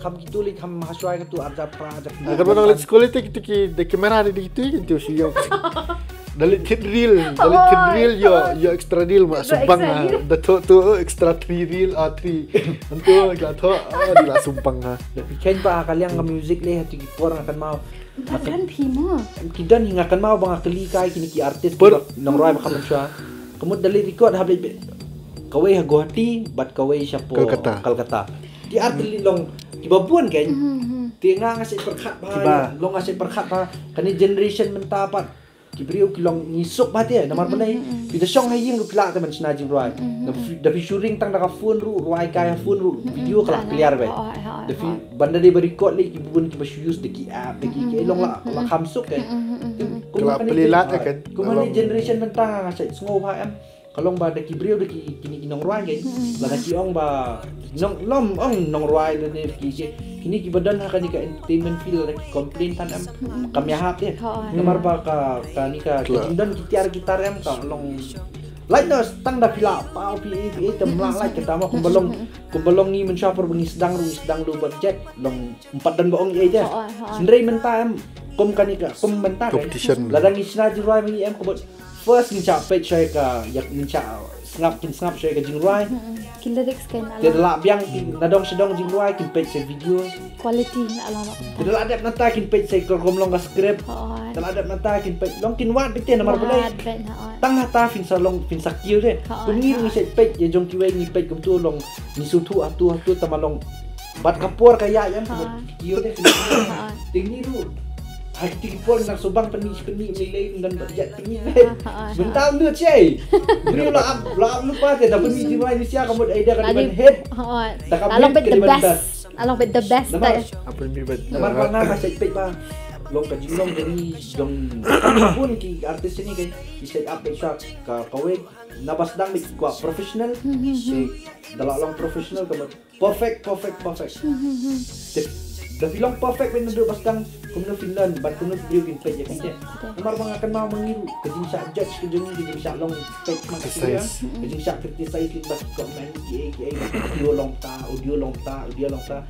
Kham kitu lei kham hashwai katu arja pra arja. Ka ba nang leit skul te kitu ki da camera ni kitu kitu shi ïa. Da leit thied reel, da leit thied reel ïa ïa extra reel ma sumbang na. Da thoh tu extra three reel ah three. Antu la thoh ah di la sumbang na. Da phi kynmaw ba ka liang ka music lei ha tu ki por nga kynmaw. Ba kan phi mo. Ki don hi nga kynmaw ba nga kylli kai kine ki artist ba nongrwai ba kham mynshwa. Ka mut da leit record ha Blei. Kawei ha Guwahati bad kawei shapoh Kolkata. Kolkata. Ki artist lei long kiba bun kan. Te nga nga shu pyrkhat ba long nga shu pyrkhat ba kane generation mynta pat. Ki briew ki long ngi suk ba te namar balei. Phi da shong ha ïing ruh phi lah te ban shna jingrwai. Da phi shu ring tang da ka phone ruh rwai kai ha phone ruh video ka la clear beit. Da phi ban da dei ba record lei ki bun kiba shu use da ki app da ki ki long la la kham suk eh. Ka la plie lad eh kan. Kumba ne generation mynta nga shu sngew ba em. Ka long ba da ki briew da ki kine ki nongrwai kan. Lada ki ong ba nong lom ong nongrwai lane ki ki kine kiba don ha kane ka entertainment field lada ki complain than em. Kam ïahap te. Namar ba ka kane ka jingdon ki tiar guitar em ka long. Lait no tang da phi lah paw phi eh te mlah lait kata ma kumba long kumba long ngi mynshwa por ba ngi sdang ruh ngi sdang ruh budget long. Em pat don ba ong ïa ïa. Hynrei mynta em kum kane ka kum mynta. Competition. Lada ngi shna jingrwai ma ngi em ka bot. First ngin shah peit shoi ka ïa ngin shah sngap kin sngap shoi ka jingrwai. Ki lyrics kan. Te ala. Da lah biang ki na dong sha dong jingrwai kin peit shoi video. Quality na ala. Te da lah dep nata kin peit shoi ka kum long ka script. Te da lah dep nata kin peit long kin wad beit te namar balei. Tang hata phin sa long phin sa kiew de. Kum ngi ngi shah peit ïa jong kiwei ngi peit kumtu long ngi shu thuh hatu hatu tama long. Bad ka por ka ïa ïa ka bad ki ïoh de ki ïoh. Ting ni ruh. Hai ting por na subang peni peni ni lei dan bad jet peni lei. Mental tu cei. Beri la ap la ap lupa ke da peni di mai ni sia ka mut ai da ka ban head. Da ka long bit the best. Along bit the best. Apa ni bit. Namar ba nga ka set pek ba. Long ka jinglong dari jong pun ki artis ni kan. Ki set up pek ka kawek. Na bas dang bit kwa professional. Da la long professional ka mut. Perfect, perfect, perfect. Te da phi long perfect ban naduh bas dang kumno phin learn bad kumno phi briew kin peit ïa phi te. Namar ba nga kynmaw ma ngi ruh ka jingshah judge ka jong ngi ka jingshah long peit ma ka jingshah criticize lyngba ki comment ki ei ki ei audio long ta, audio long ta, audio long ta.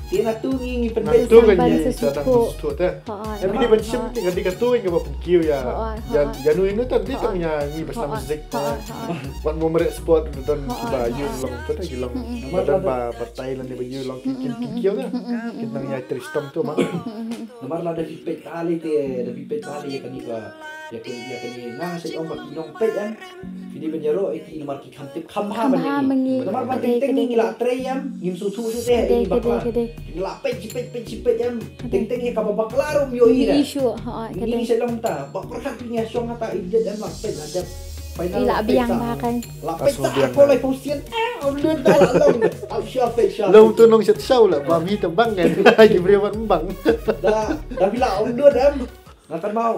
Te na tu ngi ngi pynbeit. Na tu ngi ngi sa dang suthuh te. Em ngi ban shim te ka dei ka tu ngi ba pynkiew ïa ïa nu ïa nu ta dei tang ïa ngi ba sdang muzik. Wat mo mrek sport don kiba ïa long tu te ki long. Ba don ba Thailand ni ba ïa long ki ki ki kiew na. Ki nang ïa Tristan tu ma. Namar la da phi peit ta lei te da phi peit ta lei ïa kani ka ïa kani ïa kani nga sa ong ba ki nong peit em. Phi dei ban ïaroh ïa ki namar ki kham tip kham ha ban ïa ki. Namar ban teng teng ngi la trei em ngim sngewthuh shuh te ïa ki bakla. Ngi la peit shi peit peit shi peit em. Teng teng ïa kaba bakla ruh ym ïohi da. Ngi sa long ta ba pyrkhat phi ngi shong hata i dep em la peit la dep. Final la biang ba kan. La peit sa ko lai pau sian. Lut da la long. Au sha peit sha. Long tu nong shet shaw la ba mi te bang kan. Ai ki briew ban bang. Da da phi la ong lut em. Nga kynmaw.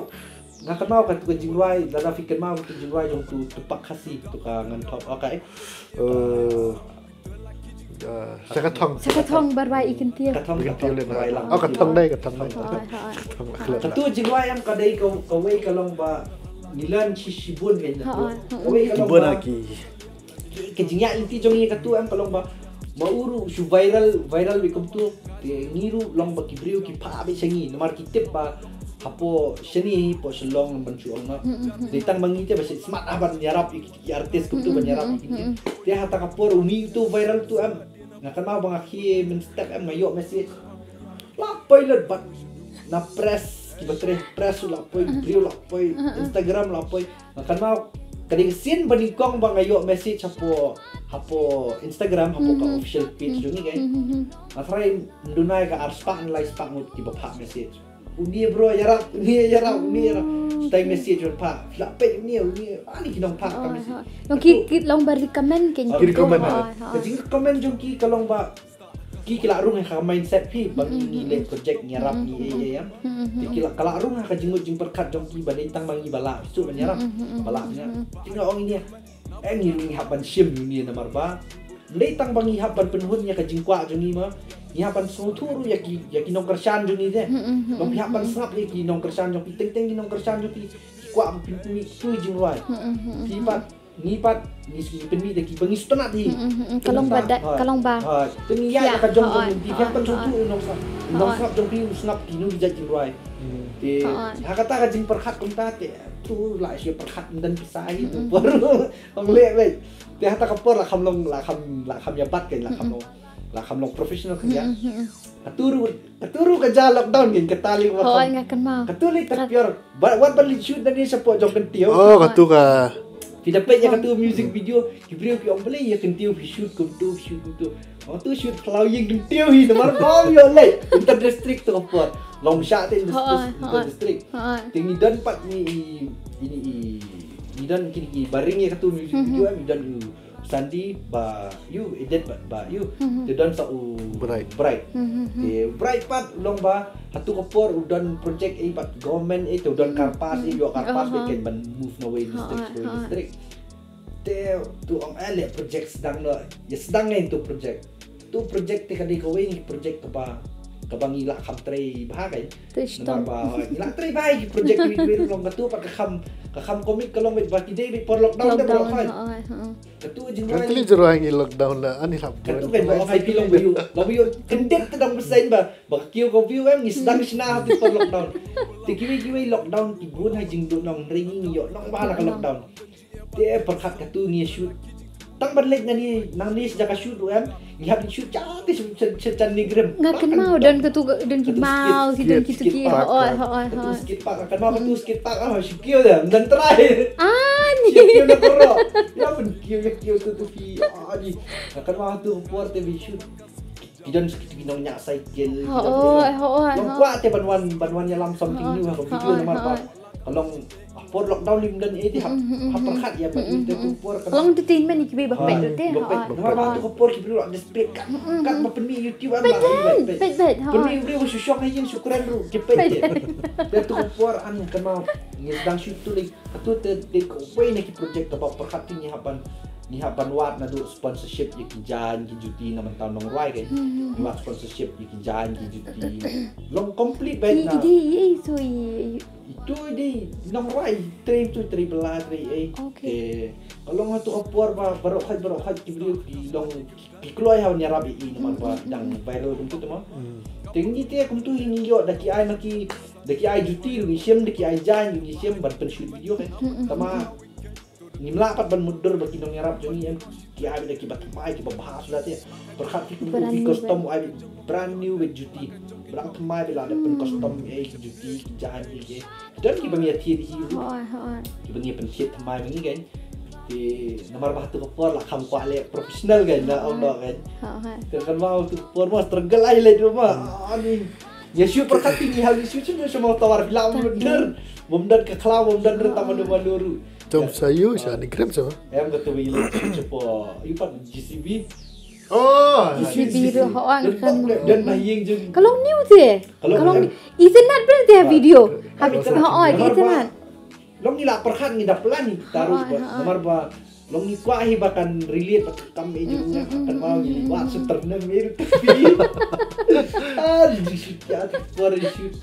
Nga kynmaw ka tu ka jingrwai, lada phi kynmaw ka tu jingrwai jong tu tu pak Khasi tu ka ngan thok. Okay. Eh, eh, Shaka Thong. Shaka Thong ba rwai i kyntiew. Ka thong ka thong. Oh, ka thong dei, ka thong dei. Ka thong. Ka tu jingrwai em ka dei ka wei ka long ba ngi learn shi shibun kan. Ka wei ka long ba ki Ka jingïaid lynti jong ngi katu em ka long ba ma u ruh shu viral, viral beit kumtu. Te ngi ruh long ba ki briew ki phah beit sha ngi namar ki tip ba hapoh shane, hapoh Shillong ban shu ong noh. Dei tang ma ngi te ba shu smat ah ban ïarap ïa ki artist kumtu, ban ïarap ïa ki. Te hata ka por uni utu viral tu em, nga kynmaw ba nga khie mynstep em, nga ïoh message. La poi lut bad na press, kiba trei press la poi, briew la poi, Instagram la poi. Nga kynmaw ka dei ka sien ba nyngkong ba nga ïoh message hapoh, hapoh Instagram, hapoh ka official page jong ngi, kan. Nga tharai ym duna ïa ka ar spah ne lai spah ngut kiba phah message. Uni bro ïarap, uni ïarap, uni ïarap. Stai message ban phah. La peit uni, uni, ani ki nong phah ka message. Nong ki, ki long ba recommend, kan. Ki recommend. Ka jing recommend jong ki ka long ba ki, ki la rung ha ka mindset phi ba ngi, ngi leh project, ngi ïarap, ngi ei ei em. Te ki la, ka la rung ha ka jingmut jingpyrkhat jong ki ba dei tang ma ngi ba lah shuh ban ïarap, ba lah ban ïarap. Te nga ong ïa ngi, eh, ngi ruh ngi hap ban shim ïa ngi namar ba dei tang ba ngi hap ban pynhun ïa ka jingkwah jong ngi ma ngi hap ban sngewthuh ruh ïa ki, ïa ki nongkyrshan jong ngi te. Ba ngi hap ban sngap ïa ki nongkyrshan jong phi, teng teng ki nongkyrshan jong phi ki kwah ban pynmih tu jingrwai. Phi pat ngi pat ngi shu pynmih da kiba ngi sngewtynnat hi. Ka long ba da, ka long ba. Ha, te ngi ïa ka jong jong ngi, phi hap ban sngewthuh ïa u nongsngap, u nongsngap jong phi u sngap kino ki jait jingrwai. Te ha kata ka jingpyrkhat kumta te tu la shu pyrkhat ym don pisa hi tu por. Ong leh beit. Te hata ka por la kham long, la kham, la kham ïa bat, kan, la kham long, la kham long professional kan ïa. Katu ruh, katu ruh ka ja lockdown, kan, kata lei. Hooid, nga kynmaw. Katu lei ka pure. Ba, wat ban leit shoot na ne shapoh jong kyntiew. Oh, katu ka. Phi da peit ïa katu music video, ki briew ki ong balei ïa kyntiew phi shoot kumtu, phi shoot kumtu. Katu shoot phyllaw ïing kyntiew hi namar ba ïoh leit inter district tu ka por. Long shah te inter, inter district. Te ngi don pat ngi i, i, i, ngi don kine ki baring ïa katu music video, ngi don Sandy, ba ïoh, Edit, ba, ba ïoh. Te don sa u Bright. Bright. Te Bright pat u long ba hatu ka por u don project ei bad government ei, te u don karpas ei, ïoh karpas beit kan ban move na wei district, wei district. Te tu ong eh leh project sdang noh, ïa sdang ei tu project. Tu project te ka dei kawei na ki project kaba, kaba ngi la kham trei bha, kan. Namar ba, hooid, ngi la trei bha ïa ki project kiwei kiwei ruh long katu pat ka kham, ka kham comic ka long beit ba ki dei beit por lockdown te baroh khoit. Katu jingwan. Kan teli jingwan ngi lockdown la, ani hap. Katu kan ba ong ai phi long ba ïoh, long ba ïoh kyndit te dang bseiñ ba, ba ka kiew ka view em ngi sdang shna ha tu por lockdown. Te kiwei kiwei lockdown ki bun ha jingduh nongtrei ngi, ngi ïoh nong bha na ka lockdown. Te pyrkhat katu ngi shoot. Tang ban leit nangne, nangne sha ka shoot ruh em. Ngi hap shoot ja te sha, sha, sha Chandigarh. Nga kynmaw don katu, don ki mall, ki don kitu ki. Hooid, hooid, hooid. Katu skate park, nga kynmaw katu skate park, ah, shu kiew de, ym don trai. Ani. Shu kiew na koro. Ïa pyn kiew, ïa kiew tu tu phi. Ani. Nga kynmaw tu por te ban shoot. Ki don kitu ki nongñiah cycle. Hooid, hooid. Long kwah te ban wan, ban wan ïalam something new ha ka video namar ba ka long por lockdown ym don ei te hap, hap pyrkhat ïa ba te tu por ka long entertainment ïa kiwei ba peit te. Namar ba tu ka por ki briew la desperate kat, kat ba pynmih YouTube. Peit, peit, peit. Pynmih briew shu shong ha ïing shu kren ruh ki peit te. Te tu ka por an kynmaw ngi sdang shoot tu lei. Katu te dei kawei na ki project kaba pyrkhat te ngi hap ban, ngi hap ban wad naduh sponsorship ïa ki jaiñ ki juti na mynta nongrwai, kan. Ngi wad sponsorship ïa ki jaiñ ki juti. Long complete beit na. I dei, i, i, so i, i. Itu i dei nongrwai, trei tu trei bla trei ei. Te ka long hatu ka por ba baroh khoit, baroh khoit ki briew ki long ki kloi ha ban ïarap ïa i namar ba dang viral kumtu te mo. Te ngi te kumtu hi ngi ïoh da ki ai ma ki, da ki ai juti ruh ngi shim, da ki ai jaiñ ruh ngi shim ban pynshoot video, kan. Tangba ngim lah pat ban mutdur ba ki nongïarap jong ngi em ki ai beit da kiba thymmai kiba bha suda te. Pyrkhat phi kumtu phi custom ai beit brand new beit juti. Ba dang thymmai beit la da pyn custom ei ki juti ki jaiñ ki. Don kiba ngi ïathied hi ruh. Hooid, hooid. Kiba ngi pynthied thymmai ma ngi, kan. Te namar ba hatu ka por la kham kwah leh professional, kan, na ong noh, kan. Hooid. Te kynmaw hatu ka por ma struggle ai leh ruh ma. Ani. Ïa shu pyrkhat te ngi hap ïa shu shu shu ma tawar phi la mutdur. Bym don ka khlaw, bym don re tang ma don ma ruh. Jong sa ïoh sha ni krem sa. Em katu ba ïa leh shu shapoh. Ïa pat J C B. Oh, J C B ruh, hooid, kan. Don ba ïing jong. Ka long new te. Ka long Ethernet ber te video. Hooid, ka Ethernet. Long ngi la pyrkhat ngi da plan ngi taruh ba. Namar ba long ngi kwah hi ba kan relate ba kam ei jong ngi, kan ba ngi li ba shu tyrnem ei ruh. Ah, di shoot ïa tu por di shoot.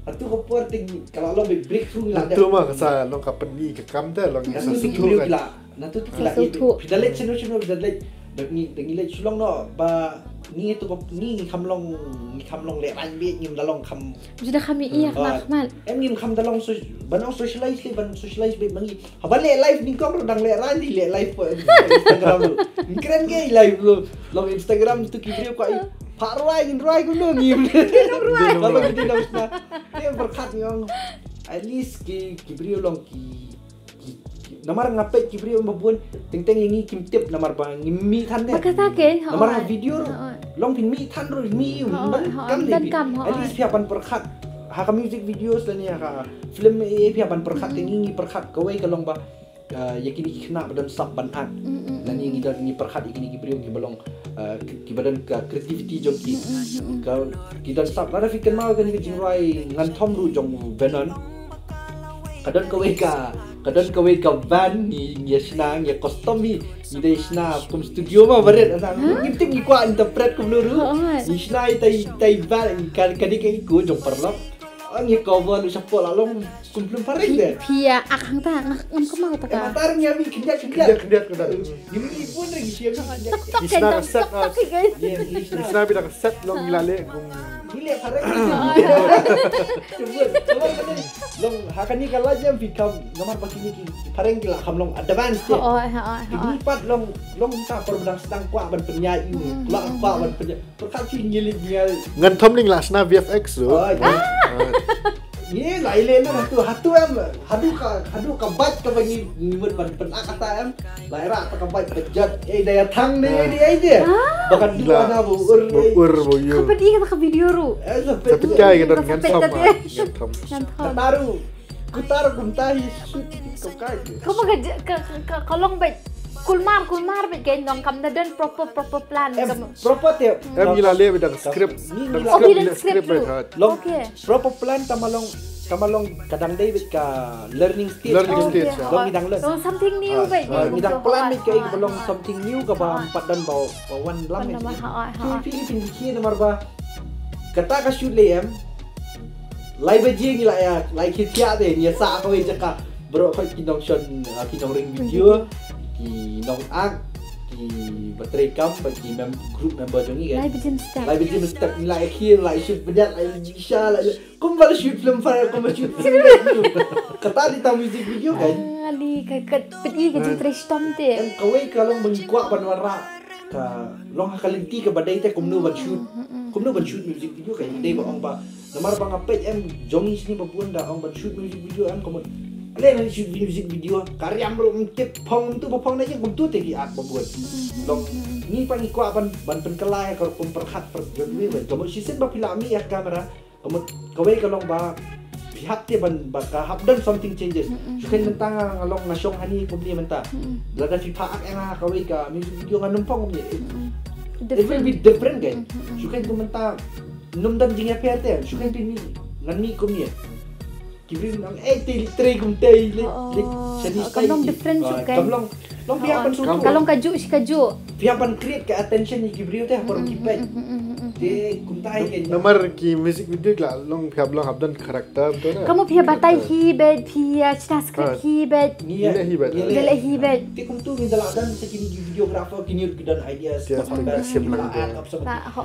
Atu ka por te ngi ka la long beit breakthrough ngi la dep. Tu ma ka sa long ka pyni ka kam te long ngi sa shu la. Na tu tu phi la ïeit. Phi da leit shano shano, phi da leit. Da ngi, da ngi leit Shillong noh ba ngi tu ko, ngi, ngi kham long, ngi kham long lehraiñ beit, ngim da long kham. Ju da kham ïeit na khmat. Em, ngim kham da long so, ban ong socialize lei, ban socialize beit ma ngi. Haba leh live nyngkong ruh dang lehraiñ, di leh live pa Instagram ruh. Ngim kren ei live ruh. Long Instagram tu ki briew kwah i phah rwai, ngin rwai kumno, ngim. Haba ki dei nongshna. Te pyrkhat ngi ong, at least ki, ki briew long ki, ki, ki, namar nga peit ki briew ba bun, teng teng ïa ngi kim tip namar ba ngim mih than ne. Ba kata ke, namar ha video ruh, long phin mih than ruh, mih, donkam ne. At least phi hap ban pyrkhat ha ka music videos lane ha ka film, eh, phi hap ban pyrkhat. Te ngi, ngi pyrkhat kawei ka long ba, uh, ïa kine ki khynnah ba don sap ban act. Lane ngi don, ngi pyrkhat ïa kine ki briew kiba long, uh, ki, kiba don ka creativity jong ki. Ka, ki don sap, lada phi kynmaw kane ka jingrwai Ngan Thom ruh jong u Benon. Ka don kawei ka, ka don kawei ka band ngi, ngi ïa shna, ngi ïa custom hi, ngi dei shna kum studio ma barit. Ngim tip ngi kwah interpret kumno ruh. Ngi shna ïa tai, tai band, ka, ka dei ka iko jong paralok. Ngi cover ruh shapoh la long kum film phareng de. Phi ïa ak hangta, ngam kynmaw ta ka. Em, ata ngi ïa mih khyndiat khyndiat. Khyndiat khyndiat. Ngi mih bun re ngi shna khyndiat. Ngi shna ka set. Ngi shna beit da ka set long ngi la leh kum. Ngi leh phareng. Long ha kane ka la jem phi kam namar ba kine ki phareng ki la kham long advance te. Kine pat long, long ta por ba dang sdang kwah ban pynïaid ïa u. Kwah, kwah ban pynïaid. Pyrkhat phi ngi leh ngi. Ngan Thom ning la shna V F X ruh. Ye, la i leh na hatu, hatu em, hadu ka, hadu ka bike kaba ngi, ngi mut ban pyn-ak kata em. La i rah ta ka bike ba jot, eh, da ïa thang ne, eh, dei ai de. Ba kan duh na ba ur, ba ur, ba ur. Kaba dei kata ka video ruh. Eh, sa peit kai ka don Ngan Thom. Ngan Thom. Kata ruh. Kutar kumta hi shoot ka kai. Kaba ka, ka, ka, ka long beit. Kulmar, kulmar beit ka, nong kam da don proper, proper plan. Em, proper te. Em, ngi la leh beit da script. Ngi la script beit. Long. Proper plan tang ma long, tang ma long ka dang dei beit ka learning stage. Learning stage. Long ngi dang learn. Long something new beit. Ngi dang plan beit ka, ka long something new kaba ym pat don ba, ba wan lam beit. Ki, ki, ki, ki namar ba kata ka shoot lei em. Lai baje ngi la ïa, lai khie thiah te, ngi ïa sah kawei jaka. Baroh khoit ki nongshon, ah, ki nongring video, ki nong-ak, ki ba trei kam, bad ki mem-, group member jong ngi kan. Lai baje mynstep. Lai baje mynstep ngi la ïa khie, la ïa shoot bniat, la ïa sha, la ïa, kumba la shoot film phareng, kumba shoot film. Kata dei tang music video kan. Ah, li ka, ka, peit ka jingtrei shitom te. Em, kawei ka long ba ngi kwah ban wanrah. Ka long ha ka lynti kaba dei te kumno ban shoot. Kumno ban shoot music video ka dei ba ong ba. Namar ba nga peit em jong ngi shini ba bun da ong ban shoot music video em ka mut. Ale na shoot music video ka riam ruh ym tip phong ym tu ba phong na ïing kumtu te ki ak ba bun. Long ngi pat ngi kwah ban, ban pynkylla ïa ka rukom pyrkhat per jong ngi ba ka mut shisien ba phi la mih ïa ka kamera. Ka mut kawei ka long ba phi hap te ban ba ka hap don something changes. Shu khein mynta nga, nga long nga shong hani kumne mynta. Lada phi phah ak ïa nga kawei ka music video ngan ym phong kumne. It, it will be different kan. Shu khein kum mynta ym don jingïapher te. Shu khein phi mih ngan mih kumne. Ki briew nang eh te trei kum te le le shani style. Kam long different shu khein. Kam long Long phi hap ban shu. Ka long kajuh shi kajuh. Phi hap ban create ka attention ïa ki briew te ha por ki peit. Te kumta hi ka. Namar ki music video la long phi hap long hap don character to na. Ka mut phi hap batai hi beit, phi ïa shna script hi beit. Ngi leh hi beit. Ngi leh hi beit. Te kumtu ngi da la don sa kine ki videographer kine ki don ideas.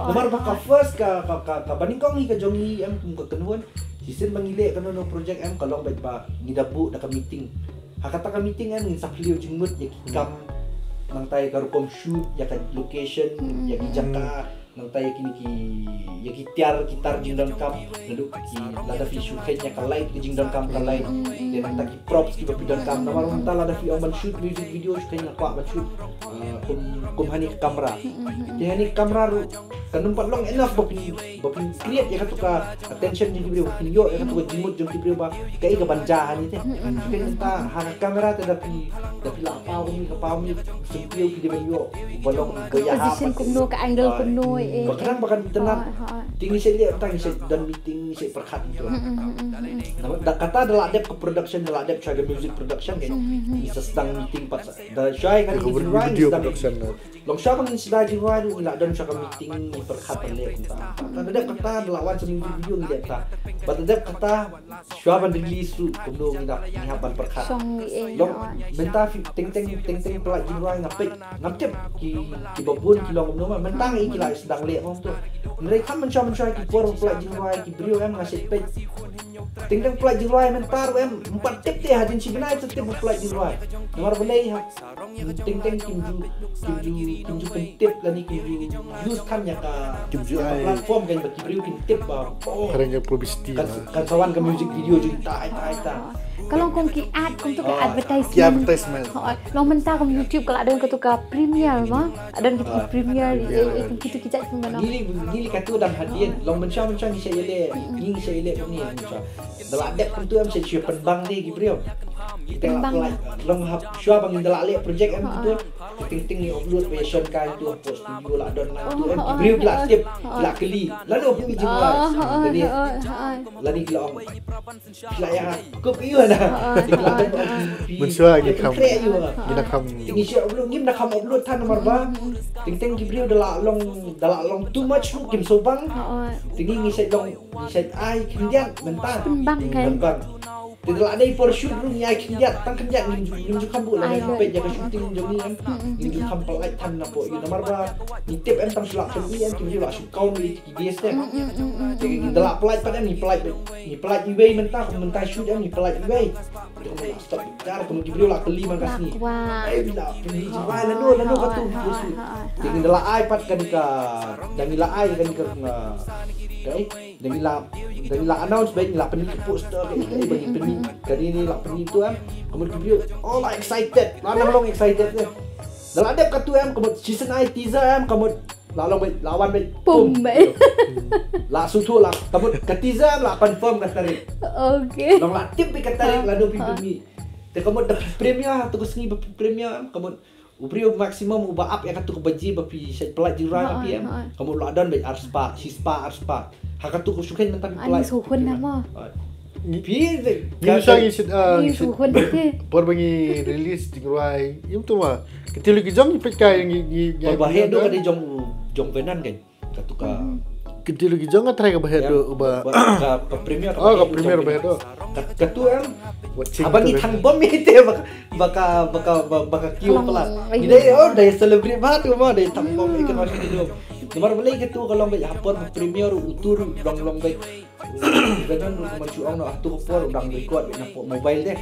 Namar ba ka first ka, ka, ka, ka banyngkong hi ka jong ngi em kum ka kynhun. Shisien ba ngi leh kano kano project em ka long beit ba ngi da buh da ka meeting. Ha kata ka meeting em ngin sa phylliew jingmut ïa ki kam nangta ïa ka rukom shoot, ïa ka location, ïa ki jaka, nangta ïa kine ki, ïa ki tiar ki tar jingdonkam, naduh ki lada phi shu khein ïa ka light ka jingdonkam ka light, ïa nangta ki props kiba phi donkam, namar mynta lada phi ong ban shoot music video shu khein nga kwah ban shoot, ah, kum, kum hani ka camera. Te hani ka camera ruh kan ym pat long enough ba phin, ba phin create ïa katu ka attention jong ki briew, phin ïoh ïa katu ka jingmut jong ki briew ba kaei kaban jia hangne te. Phin ta ha ka camera te da phi, da phi lah paw mi ka paw mi, sngewthuh ki dei ban ïoh ba long ba ïa ha position kumno, ka angle kumno, eh, ba khnang ba kan itynnad. Te ngi shait leh tang, ngi shait don meeting, ngi shait pyrkhat. Da kata da lah dep ka production, da lah dep shuwa ka music production, ngi sa sdang meeting pat sa da shuwa ka video production. Long shuwa ba ngin sdang jingrwai ruh ngi la don shuwa ka meeting ngi pyrkhat ban leh kumta. Ka da dep kata da la wan sa music video ngi leh ta. Bad da dep kata, shuwa ban release ruh kumno ngi hap, ngi hap ban pyrkhat. Shong ngi eh, long, mynta phi teng teng, teng teng pynlait jingrwai nga peit, ngam tip ki, kiba bun ki long kumno, mynta ngi ki la sdang leh kumto. Hynrei kham mynshuwa mynshuwa ki por pynlait jingrwai ki briew em nga shu peit. Teng teng pynlait jingrwai mynta ruh em, ym pat tip te hadien shi bnai te tip pynlait jingrwai. Namar balei ha Teng teng kim ju, kim ju, kim ju pyntip lane kim ju use than ïa ka, kim ju ai platform kan ba ki briew kin tip ba, oh, kren ïa publicity kan, kan sa wan ka music video jong ita, ita, ita. Ka long kum ki ad, kum tu ka advertisement. Ki advertisement. Long mynta kum YouTube ka la don ka tu ka premiere ma. Don ka tu ka premiere, kum ki tu ki jait pynban. Ngi li, ngi li ka tu dang hadien. Long mynshuwa mynshuwa ngi sa ïaleh, ngi sa ïaleh kum ni mynshuwa. Da la dep kumtu em sa shu pynbang ne ki briew. Pynbang. Long hap shuwa ba ngin da la leh project em kumtu. Teng teng ngi upload ba ïa shon kai tu hapoh studio la don na tu em ki briew ki la tip, ki la kylli. Lano phi mi jingrwai. Jadi lani ki la ong. Ki la ïa kup ïa na. Ki la don. Mynshuwa ngi kham. Ngi la kham. Ngi shu upload ngim da kham upload than namar ba. Teng teng ki briew da la long, da la long too much ruh kim sngewbang. Teng ngi sa long Ngi sa ai khyndiat mynta. Pynbang kan. Pynbang. Te da la dei por shoot ruh ngi ai khyndiat, tang khyndiat ngim ju, ngim ju kham buh lane peit ïa ka shooting jong ngi em. Ngim ju kham pynlait than napoh ïa namar ba ngi tip em tang shu la pynlait em, kim ju la shu kaun ïa ki days te. Te ngi da la pynlait pat em, ngi pynlait, ngi pynlait iwei mynta, mynta shoot em ngi pynlait iwei. Te kumno la stop bitar, kumno ki briew la kylli man ka sngi. Ei, la pynlait jingrwai lano, lano katu ki briew. Te ngi da la ai pat kane ka, da ngi la ai kane ka, ka, eh, da ngi la, da ngi la announce ba ngi la pyni ka poster, ka, eh, ba ngi pyni kane, ngi la pyni tu em. Kumno ki briew, oh, la excited. La nang long excited ne. Da la dep katu em, kumno shisien ai teaser em, kumno La long beit, la wan beit. Pum beit. La shu tu la, ka mut ka teaser la confirm ka tarik. Okay. Long la tip beit ka tarik la dang phi pynmih. Te ka mut da phi premiere, tu ka sngi ba phi premiere, ka mut u briew maximum uba ap ïa katu ka baje ba phi shait pynlait jingrwai na phi em. Ka mut la don beit ar spah, shi spah, ar spah. Ha katu ka shu kheiñ mynta phi pynlait. Ngi shu hun na mo. Phi de. Ngi shu, ngi shu, ah, ngi shu hun de. Por ba ngi release jingrwai. Ym tu ma. Ka Tylli ki jong ngi peit kai ngi, ngi, ngi. Ba heh do ka dei jong, jong Venan kan. Katu ka. Ka Tylli ki jong nga trai ka ba heh do ba. Ka, ka premiere ka. Oh, ka premiere ba heh do. Katu em. Haba ngi thang bom ite ba ka, ba ka, ba ka kiew pala. Ngi dei, oh, dei celebrate ba tu ma dei thang bom ite ma shi do. Namar balei katu ka long ba ha por premiere u tur long long ba Venan ruh kumba shu ong noh, ha tu ka por u dang record na mobile de.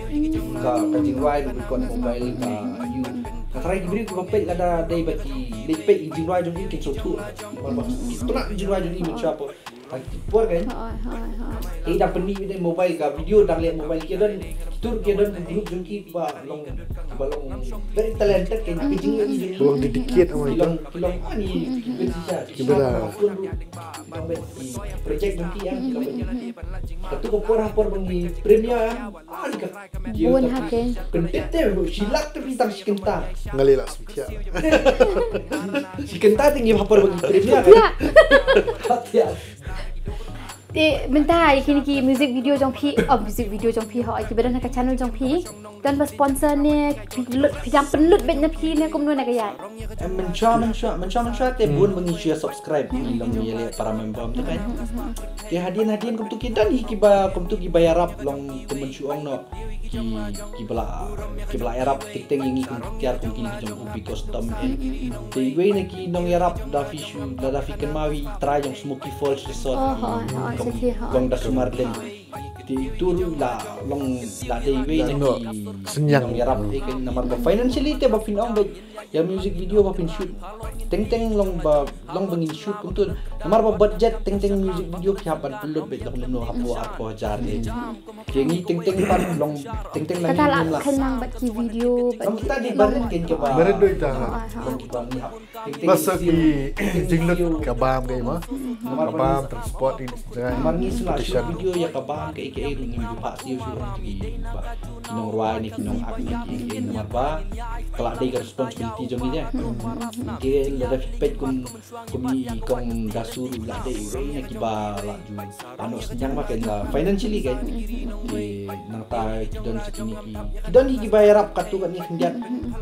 Ka, ka jingrwai ruh record mobile ka ïu. Nga tharai ki briew kiba peit lada dei ba ki leit peit ïa jingrwai jong ki kin sngewthuh. Ba ki pynah jingrwai jong ki mynshuwa por. Ha ki por kan. Ki dang pynmih ïa mobile ka video dang leh mobile ki don. Ki tur ki don ka group jong ki ba long, ba long very talented kan ki jingïeit jong ki. Ba long dedicate. Ki long, ki long ani ki ben shisha. Ki ben. Project nanti ya. Katu ka por ha por ba ngi premiere ya. Ani ka. Bun ha ke. Kyntit te shi lak te bintang shi kynta. Ngali la sempia. Shi kynta te ngi ha por ba ngi premiere. Ya. Ya. Te mynta ïa kine ki music video jong phi, oh, music video jong phi ho, ki ba don ha ka channel jong phi. Don ba sponsor ne, phi lut, phi dang pynlut beit na phi ne kumno na ka ïa. Em, mynshuwa, mynshuwa, mynshuwa, mynshuwa te bun ba ngi shu subscribe, ngi long ngi leh para member te kan. Te hadien, hadien kumtu ki don hi kiba, kumtu kiba ïarap long kum mynshuwa ong noh. Ki, kiba la, kiba la ïarap teng teng ïa ngi kum tiar kum kine ki jong Ubi Custom eh. Te iwei na ki nongïarap da phi shu, da, da phi kynmaw i trai jong Smoky Falls Resort. Kong da Sumar Lane. Te itu ruh la long la dei wei na ki nongïarap te kan namar ba financially te ba phin ong ba ïa music video ba phin shoot. Teng teng long ba, long ba ngin shoot kumtu. Namar ba budget teng teng music video ki hap ban pynlut beit long kumno hapoh arphew hajar ne. Te ngi teng teng pat long teng teng na ngi la kynmaw bad ki video bad kita di barit ken ke ba. Barit doi ta. Long ba ngi hap. Masa ki jinglut ka bam ka ma. Ka bam transport in. Namar ngi shu la shoot video ïa ka bam ka aka ruh ngim ju phah siew shuh ki ba ki nongrwai ne ki nongak ne ki aka namar ba ka la dei ka responsibility jong ngi. Ki Lada phi peit kum, kum i Kong Dasu ruh la dei uwei na kiba la ju pynnoh synñiang ba kein la financially kein. Te nangta ki don sa kine ki, ki don ki kiba ïarap katto katne khyndiat.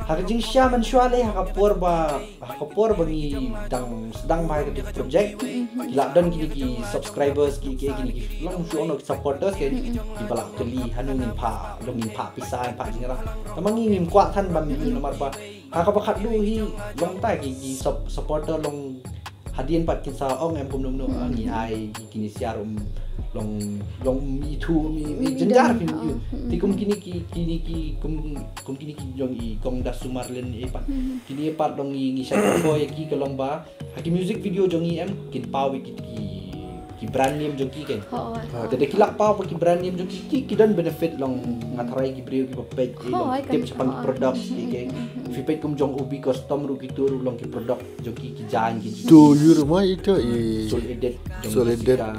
Ha ka jingshisha mynshuwa lei ha ka por ba, ha ka por ba ngi dang sdang bha ïa katu ka project, ki la don kine ki subscribers, ki, ki, kine ki long shu ong ki supporters kein, kiba la kylli hano ngin phah, long ngin phah pisa, ngin phah jingïarap. Tangba ngi ngim kwah than ban ïoh namar ba ha kaba khatduh hi long ta ki, ki sup-, supporter long hadien pat kin sa ong em kumno kumno, ah, ngi ai ki, kine sha ruh long, long mi thu mi, mi jynjar phin ïoh. Te kum kine ki, kine ki kum, kum kine ki jong i Kong Dasu Marlin e pat. Kine e pat long i ngi shait ko ïa ki ka long ba ha ki music video jong i em kin paw ïa ki, ki, ki brand name jong ki kein. Te da ki lah paw ba ki brand name jong ki, ki, ki don benefit long. Nga tharai ki briew kiba peit ki long tip shaphang ki product ki kein. Phi peit kum jong Ubi Custom ruh kitu ruh long ki product jong ki, ki jaiñ ki. Tu yur ma itu i Soul Edit jong Soul Edit. Jessica.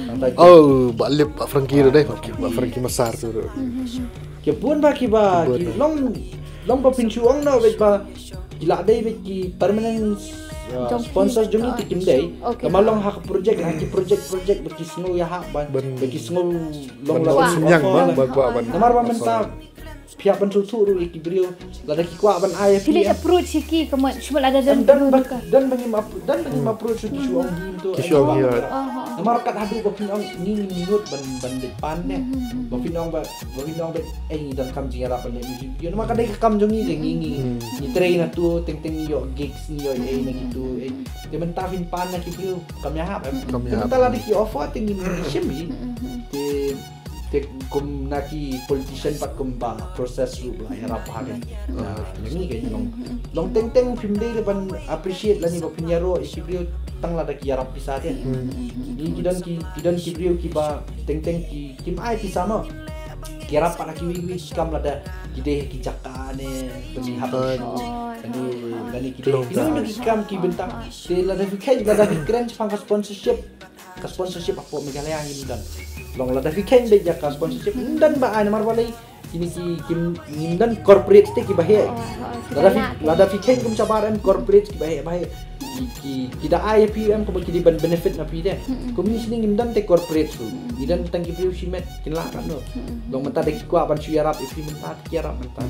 Nangta jong Oh, ba lip ba Frankie ruh dei, ba Frankie Masar tu ruh. Ki bun ba kiba ki long, long ba phin shu ong na bad ba ki la dei bad ki permanent, uh, sponsors jong ngi te kim dei. Tangba long ha ka project, ha ki project, project ba ki sngew ïahap ban, ba ki sngew long la synñiang ba kwah ban. Namar ba mynta phi hap ban sngewthuh ruh ïa ki briew lada ki kwah ban ai ïa phi. Phi leh approach ïa ki, ka mut shu lada don don ba, don ba ngim ap-, don ba ngim approach ïa ki shu ong hi to. Ki shu ong hi. Namar kat haduh ba phin ong ngi ngim nud ban, ban leit pan ne. Ba phin ong ba, ba phin ong ba, eh, ngi donkam jingïarap ban leit music video. Namar ka dei ka kam jong ngi, ngi, ngi, ngi trei na tu, teng teng ngi ïoh gigs, ngi ïoh ei na kitu, eh. Te mynta phin pan na ki briew kam ïahap. Te mynta lada ki offer te ngin shim hi. Te Te kum na ki politician pat kum ba process ruh ba la ïarap ha ka, na ngi ka long, long teng teng phim dei ban appreciate lane ba phin ïaroh ïa ki briew tang lada ki ïarap pisa te. Ngi ki don ki, ki don ki briew kiba teng teng ki, kim ai pisa mo. Ki ïarap pat ha kiwei kiwei ki kam lada ki dei ha ki jaka ne, pynlong hap lane, lane ki dei ki don ki kam ki bynta. Te lada ki kren, lada ki kren shaphang ka sponsorship. Ka sponsorship hapoh Meghalaya ngim don. Long lada phi kheiñ beit ïa ka sponsorship ngim don ba ai namar balei kine ki kim ngim don corporate te kiba heh. Lada phi, lada phi kheiñ kum shabar em corporate kiba heh ba heh. Ki, ki, ki da ai ïa phi em kumba ki dei ban benefit na phi te. Kum ngi shini ngim don te corporate ruh. Ngi don tang ki briew shimet kin lah katno. Long mynta da ki kwah ban shu ïarap ïa phi mynta te ki ïarap mynta.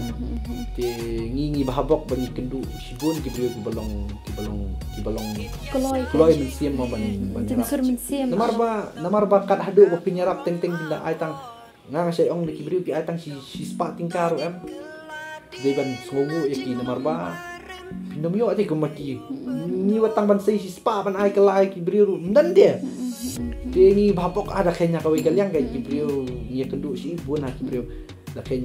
Te ngi ngi bha bok ba ngi kynduh shibun ki briew kiba long, kiba long, kiba long kloi, kloi mynsiem mo ban, ban ïarap. Jingsur mynsiem. Namar ba, namar ba kat haduh ba phin ïarap teng teng phin da ai tang. Nga nga shait ong da ki briew ki ai tang shi, shispah tyngka ruh em. Dei ban sngewnguh ïa ki namar ba phin ym ïoh te kumba ki. Ngi wat tang ban sei shispah ban ai kylla ïa ki briew ruh ym don te. Te ngi bha bok, ah, da kheiñ ha kawei ka liang ka ki briew ngi ïakynduh shibun ha ki briew. Da kheiñ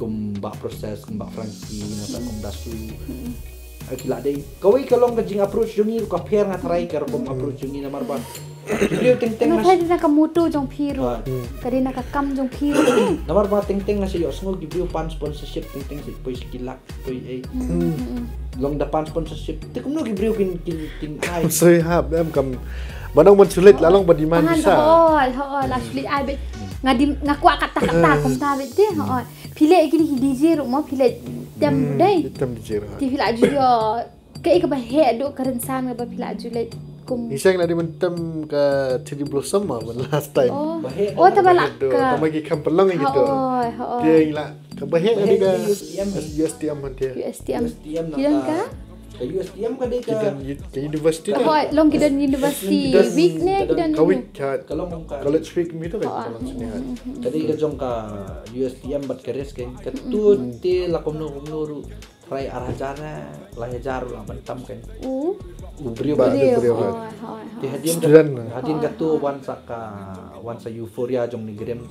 kum Bah Process, kum Bah Frankie, nangta kum Dasu. Ki la dei kawei ka long ka jing approach jong ngi ruh ka pher, nga tharai ka rukom approach jong ngi namar ba ki briew teng teng. Nga tharai na ka motto jong phi ruh. Ka dei na ka kam jong phi ruh. Namar ba teng teng nga sa ïohsngew ki briew pan sponsorship teng teng sa poi sa ki lak, poi ei. Long da pan sponsorship te kumno ki briew kin, kin, kin ai. Soi hap em kam. Ba nang ban sulit la long ba demand visa. Hoi hoi, la sulit ai beit. Nga di, nga kwah kata kata kumta beit te hoi. Phi leh kine ki D J ruh mo, phi leh tem dei. Tem D J ruh. Te phi la ju ïoh kaei kaba heh duh ka rynsan kaba phi la ju leh kum. Ngi seng la dei ban tem ka Cherry Blossom ma ban last time. Oh, oh, taba la ka. Tama ki kam pelong gitu. Hoi hoi. Dia la kaba heh ka dei ka U S T M. U S T M hantia. U S T M. Ki don ka? Ka U S T M ka dei ka, ka university. Hoi, long ki don university week ne ki don ka week, ka college week gitu ka college ne. Ka dei ka jong ka U S T M bad ka res kan. Ka tu te la kumno kumno ruh. Try ar hajar ne, lai hajar ruh la ban tam kan. U briew ba. Briew. Hoi hoi. Te hadien ka, hadien ka tu wan sa ka, wan sa euphoria jong ni grim.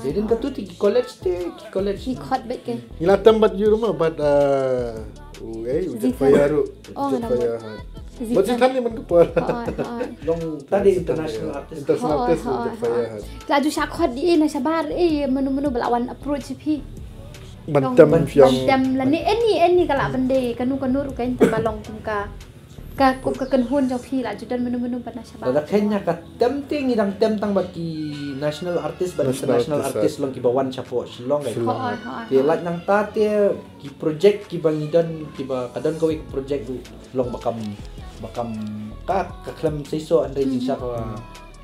Te hadien ka tu te ki college te, ki college. Ki khot bad kan. Ngi la tam bad ïu ruh ma bad, uh, u ei, u Jet Fire ruh. Oh, Jet Fire. Bad Zithan ni man ka por. Long ta dei international artist. International artist, u Jet Fire. La ju sha khot di na shabar, eh, mano mano ba la wan approach phi. Ban tem, ban tem lane any, any ka la ban dei kano kano ruh kan, taba long kum ka, ka kum ka kynhun jong phi la ju don mano mano ba na shabar. Lada kheiñ ha ka tem te ngi dang tem tang bad ki National artist bad international artist long kiba wan shapoh Shillong, eh. Te lait nangta te ki project kiba ngi don, kiba ka don kawei ka project ruh long ba kam, ba kam ka, ka khlem seisoh, hynrei jingshisha ka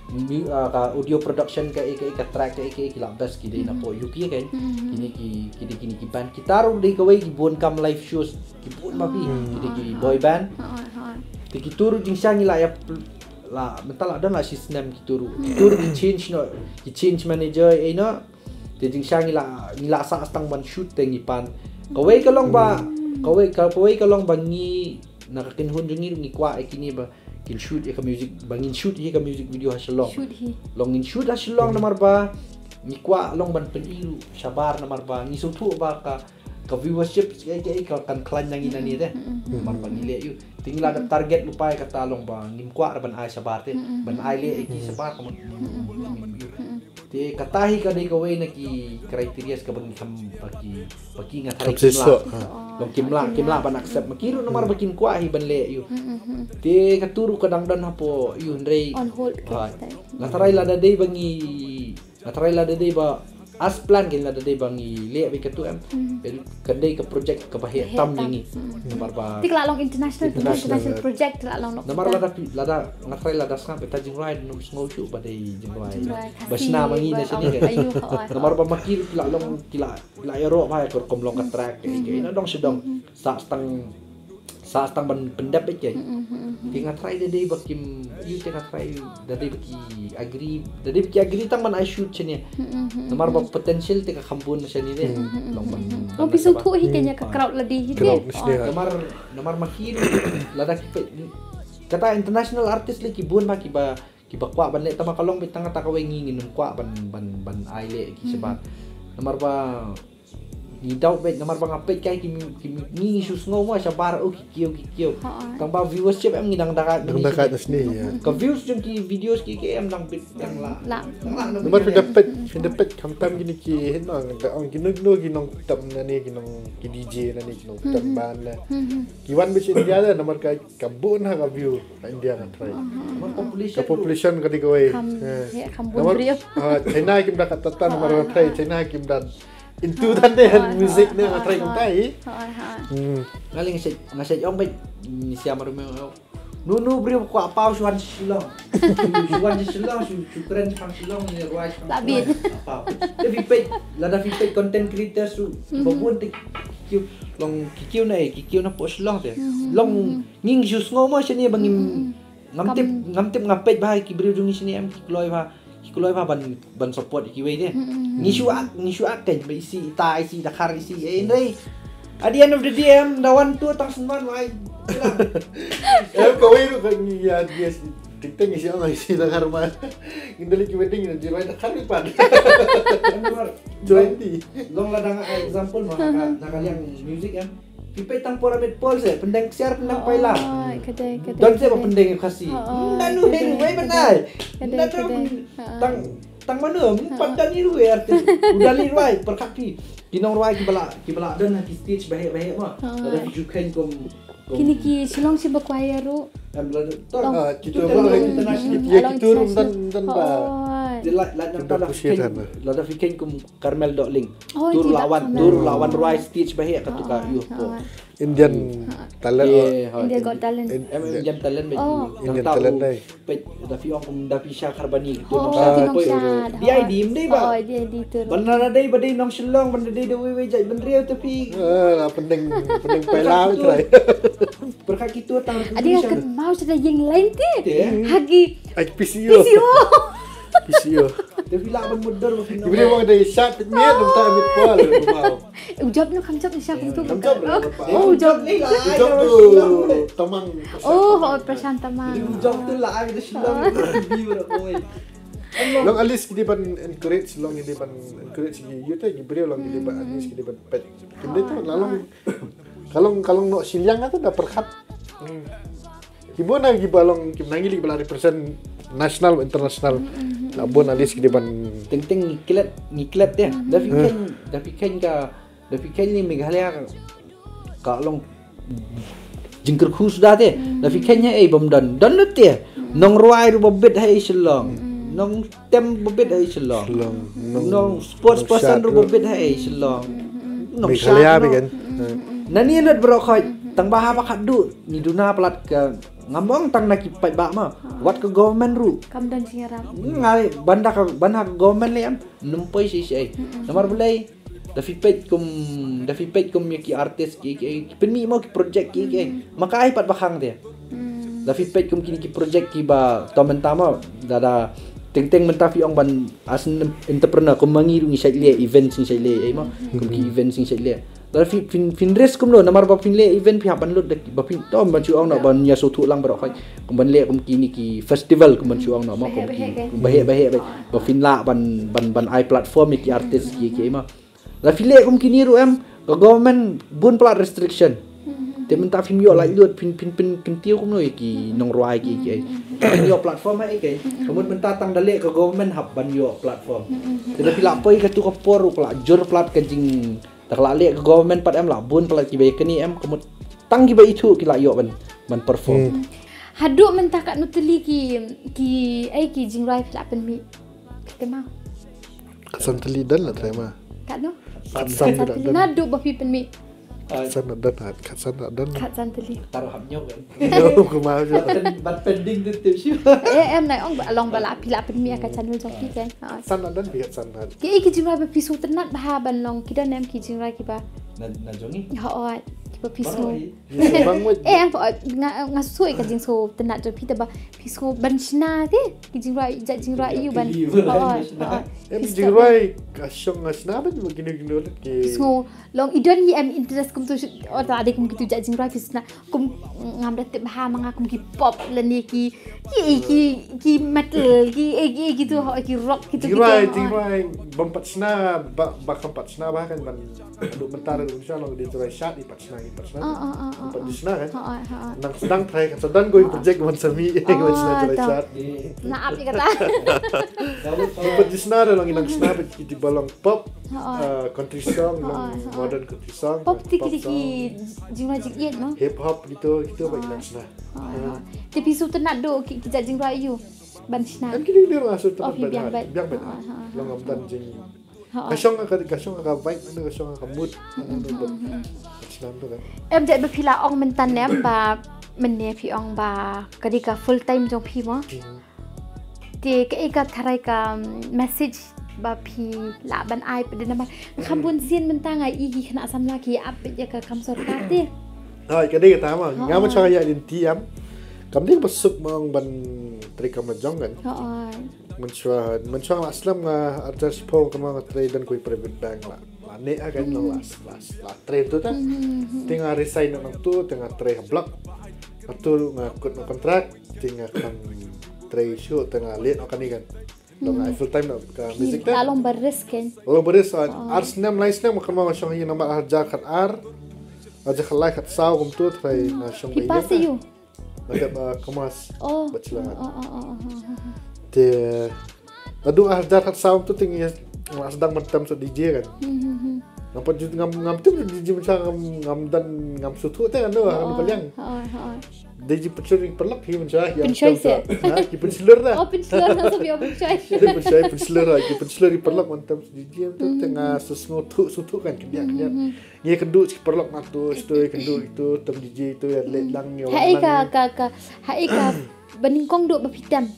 mu-, ah, ka audio production, ka, eh, ka, eh, ka track, ka, eh, ka, eh, ki la best ki dei napoh U K, kan. Kine ki, ki dei kine ki band. Kita ruh dei kawei ki bun kam live shows, ki bun ma phi. Ki dei ki boy band. Te kito ruh jingshisha ngi la ïa pl-, la, mynta la don la shi snem kito ruh. Kito ruh ki change noh, ki change manager, eh, noh. Te jingshisha ngi la, ngi la sah tang ban shoot te ngi pan. Kawei ka long ba, kawei ka, kawei ka long ba ngi, na ka kynhun jong ngi ruh ngi kwah ïa kine ba kin shoot ïa ka music, ba ngin shoot ïa ka music video ha Shillong. Long ngin shoot ha Shillong namar ba ngi kwah long ban pyni ruh shabar namar ba ngi sngewthuh ba ka, ka viewership ïa, ïa, ïa ka kan khlaiñ na ngi nangne te. Namar ba ngi leh ïa u. Te ngi la da target lypa ïa kata long ba ngim kwah ban ai shabar te. Ban ai leh ïa ki shabar ka mut. Te kata hi ka dei kawei na ki criteria kaba ngi kham, ba ki, ba ki, nga tharai kim lah. Long kim lah, kim lah ban accept. Ma ki ruh namar ba kim kwah hi ban leh ïa u. Te katu ruh ka dang don hapoh ïa u, hynrei nga tharai lada dei ba ngi, nga tharai lada dei ba as plan, kan, lada dei ba ngi leh beit katu, em. Kan dei ka project kaba heh tam ïa ngi. Namar ba te ka la long international, international project, ka la long. Namar lada, lada, nga tharai lada sngap ïa ka jingrwai, ngi sngew shuh ba dei jingrwai ba shna ma ngi na shane, kan. Namar ba ma ki ruh ki la long, ki la, ki la ïaroh bha ïa ka rukom long ka track, kan. Ïa na dong sha dong. Sah tang, sah tang ban pyndep beit, kan. Te nga tharai da dei ba kim, ïa te nga tharai da dei ba ki agree, da dei ba ki agree tang ban ai shoot shane. Namar ba potential te ka kham bun shane te. Long ban, long ki sngewthuh hi, kan, ïa ka crowd lade hi te. Namar, namar ma ki lada ki peit, kata international artist lei ki bun ma kiba, kiba kwah ban leh, tang ma ka long beit tang kata kawei, ngi ngin ym kwah ban, ban, ban ai leh ki shabar. Namar ba ngi doubt beit, namar ba nga peit kai ki, ki, ngi shu sngew ma shabar, oh, ki kiew, ki kiew. Tang ba viewership em ngi dang da ka, dang da ka shane, ïa. Ka views jong ki videos ki, ki em dang bit, dang la. Namar phi da peit, phi da peit khamtam kine ki, hynrei ong kino kino ki nongtem nangne, ki nong, ki D J nangne, ki nongtem band na. Ki wan beit sha India da namar ka, ka bun ha ka view ha India, nga tharai. Namar population, ka population ka dei kawei. Kham, eh, kham bun briew. China kim da ka tata namar nga tharai China kim da into tang de music ne, nga tharai kumta hi. Nga lei nga shu, nga shu ong beit, ngi siam ruh me. Nu nu briew kwah paw shu wan Shillong. Shu wan Shillong, shu, shu kren shaphang Shillong, ngi rwai shaphang Shillong. Paw. Te phi peit, lada phi peit content creators ruh ba bun te ki kiew, long ki kiew na, eh, ki kiew napoh Shillong te. Long ngi shu sngew ma shane ba ngim, ngam tip, ngam tip, nga peit bha ki briew jong ngi shane em ki kloi bha. Ki kloi bha ban, ban support ïa kiwei te. Ngi shu ak, ngi shu ak, kan, ba isi ita, isi Dakar, isi, eh, hynrei at the end of the day em, da wan tour tang sngewbha wai. Em, kawei ruh ka ngi ïa, yes, tik tik ngi shu ong isi Dakar ma. Ngin da leit ki wedding, ngin da leit Dakar ruh pat. Long lada nga example ma, na ka, na ka liang music em. Phi peit tang por Amit Paul se, pyndeng ksiar, pyndeng paila. Don se ba pyndeng Khasi. Nanu hin wei ban ai. Nanu tang, tang mano, pat don i ruh artist. U da leit rwai, pyrkhat phi. Ki nongrwai kiba la, kiba la don ha ki stage baheh baheh ma. Lada phi ju kheiñ kum, kum kine ki Shillong Chamber Choir ruh. Em, lada, tang, kita ruh international. Kita ruh dan, dan ba. Lada phi kheiñ, lada phi kheiñ kum Carmel Dohling. Tur lawan, tur lawan rwai stage baheh katu ka youth ko. Indian Talent. India Got Talent. Em, Indian Talent. Indian Talent dei. Peit, da phi ong kum da phi sha Kharbani. D I D ym dei ba. Ban da dei ba dei nong Shillong, ban da dei da wei wei jait bynriew te phi. Eh, la pyndeng, pyndeng paila trai. Pyrkhat kitu tang. Adi ka kynmaw sha da ïing lain te. Ha ki Ai, P C O. P C O. P C O. Te phi lah ban mudar ba phi. Ki briew ong dei shat pit miet, ym ta mit pol, ym ta. U jop no kham jop ni sha kumtu. Kham jop. Oh, u jop ni la. U jop tu Tamang. Oh, oh, Prashant Tamang. U jop tu la ai da Shillong. Long at least ki dei ban encourage, long ki dei ban encourage ki youth, ki briew long ki dei ban at least ki dei ban peit. Kim dei tu la long. Ka long, ka long noh shiliang atu da pyrkhat. Ki bun na kiba long, ki na ngi lei ba la represent national, international. La bun at least ki dei ban. Teng teng ngi klet, ngi klet ïa. Da phi kheiñ, da phi kheiñ ka, da phi kheiñ ni Meghalaya ka, ka long jingkyrkhu suda te. Da phi kheiñ ha ei bym don, don lut te. Nongrwai ruh ba bit ha ei Shillong. Nongtem ba bit ha i Shillong. Nong sports person ruh ba bit ha i Shillong. Nong Meghalaya bigan. Nani lut baroh khoit, tang ba haba khatduh ngi duna palat ka, ngam ong tang na ki paidbah ma, wat ka government ruh. Kam don jingïarap. Ngai ban da ka, ban ha ka government lei em, ym poi shi shi ai. Namar balei, da phi peit kum, da phi peit kum ïa ki artist ki, ki, ki pynmih mo ki project ki, ki. Ma ka ai pat ba khang te. Da phi peit kum kine ki project kiba to mynta mo, da, da teng teng mynta phi ong ban as an entrepreneur kum ma ngi ruh ngi shait leh events ngi shait leh ai mo. Kum ki events ngi shait leh. Da phi phin, phin risk kumno, namar ba phin leh event phi hap ban lut da ki, ba phin to ban shu ong noh ban ïa shu thuh lang baroh khoit. Kum ban leh kum kine ki festival kum ban shu ong noh mo, kum ki, kum ba heh, ba heh, ba, ba phin lah ban, ban, ban ai platform ïa ki artist ki, ki ai mo. La phi leh kum kine ruh em, ka government bun palat restriction. Te mynta phim ïoh laitluid, phin, phin, phin kyntiew kumno ïa ki nongrwai ki, ki ai. Phin ïoh platform ha i ki ai. Ka mut mynta tang da leh ka government hap ban ïoh platform. Te da phi la poi katu ka por ruh ka la jur palat ka jing, da ka la leh ka government pat em la bun palat kiba ïa kane em, ka mut tang kiba ithuh ki la ïoh ban, ban perform. Haduh mynta katno tylli ki, ki, ai ki jingrwai phi la pynmih? Te ma. Khatsan tylli don la trai ma. Katno? Khatsan tylli don. Naduh ba phi pynmih? Khatsan la don, khatsan la don. Khatsan tylli. Taro hap nyok kan. Nyok kumno je. Bat pending tu tu shu. Eh, em nai ong ba long ba la phi la pynmih ka channel jong phi kan. Khatsan la don, phi khatsan la. Ki, ki jingrwai ba phi sngewtynnat bha ban long, ki don em ki jingrwai kiba. Na, na jong i? Hooid, kiba phi sngew. Eh, em, nga, nga sngewthuh ka jingsngewtynnat jong phi te ba phi sngew ban shna te. Ki jingrwai, jait jingrwai ïa u ban. Hooid, hooid. Em, jingrwai ka shong nga shna ban ba kino kino ki. Phi sngew long i don hi em interest kumtu, o ta dei kum kitu jait jingrwai phi shna. Kum ngam da tip bha ma nga kum ki pop lane ki, ki, ki, ki metal, ki, ki, kitu, hooid, ki rock kitu, kitu. Jingrwai, jingrwai bym pat shna, ba, ba kham pat shna bha kan ban. Duk mynta ruh shna long dei jingrwai shad i pat shna, i pat shna. Pat shna kan. Nang sdang trai kan sa don ko i project wan sami, wan shna jingrwai shad. Na ap i kata. Pat shna ruh long i nang shna pat ki dei ba long pop, country song, long modern country song. Pop ti ki dei ki jingrwai jingïeit no? Hip hop kitu, kitu ba i nang shna. Te phi sngewtynnat duh ki, ki jait jingrwai ïa u ban shna. Em ki dei dei ruh nga sngewtynnat. Biang bad. Long am dan jing. Ka shong ka, ka shong ka vibe, ka shong ka mood. Shnam tu kan. Em jait ba phi la ong mynta ne em ba mynne phi ong ba ka dei ka full time jong phi mo. Te kaei ka tharai ka message ba phi lah ban ai pat de namar kham bun sien mynta nga i ki khynnah samla ki ap ïa ka kam sorkar te. Hooid, ka dei kata ma. Nga ma chong ïa lynti em. Kam dei ba suk ma ong ban trei kam la jong kan. Hooid. Mynshuwa, mynshuwa la slem nga arjar shiphew kynmaw nga trei don kawei private bank la. La neh ha ka long la, la, la trei tu ta. Te nga resign nangtu te nga trei ha block. Nga tu nga kut na contract te nga kan trei shuh te nga leh noh kane kan. Long nga full time noh ka music te. La long ba risk kan. Long ba risk ar snem lai snem nga kynmaw nga shong hi namar arjar khat ar. Arjar khat lai khat saw kumtu trei nga shong. Phi pass ïa u? Nga dep, uh, commerce. Oh. Bachelor. Oh, oh, oh, oh, oh, oh. Te, naduh arhajar khatsaw to te ngi la sdang ban tem sha D J kan. Hmm, hmm, hmm. Ngam pat ju, ngam, ngam tem sha D J mynta ngam, ngam don, ngam sngewthuh te kan, no, ngam pynliang. Oh, oh, oh. D J pynshoi ïa ki paralok hi mynta, ïa. Pynshoi seh. Ha, ki pynshlur da. Oh, pynshlur, nga sngewthuh ïa pynshoi. Ki pynshlur, pynshlur, ki pynshlur ïa ki paralok ban tem sha D J mynta te nga sngewthuh, sngewthuh kan, khyndiat, khyndiat. Hmm, hmm, hmm. Ngi kynduh sha ki paralok na to, sha to, kynduh ito, tem D J ito, ïa leit lang, ïa wan lang. Haei ka, ka, ka, haei ka ba nyngkong duh ba phi tem?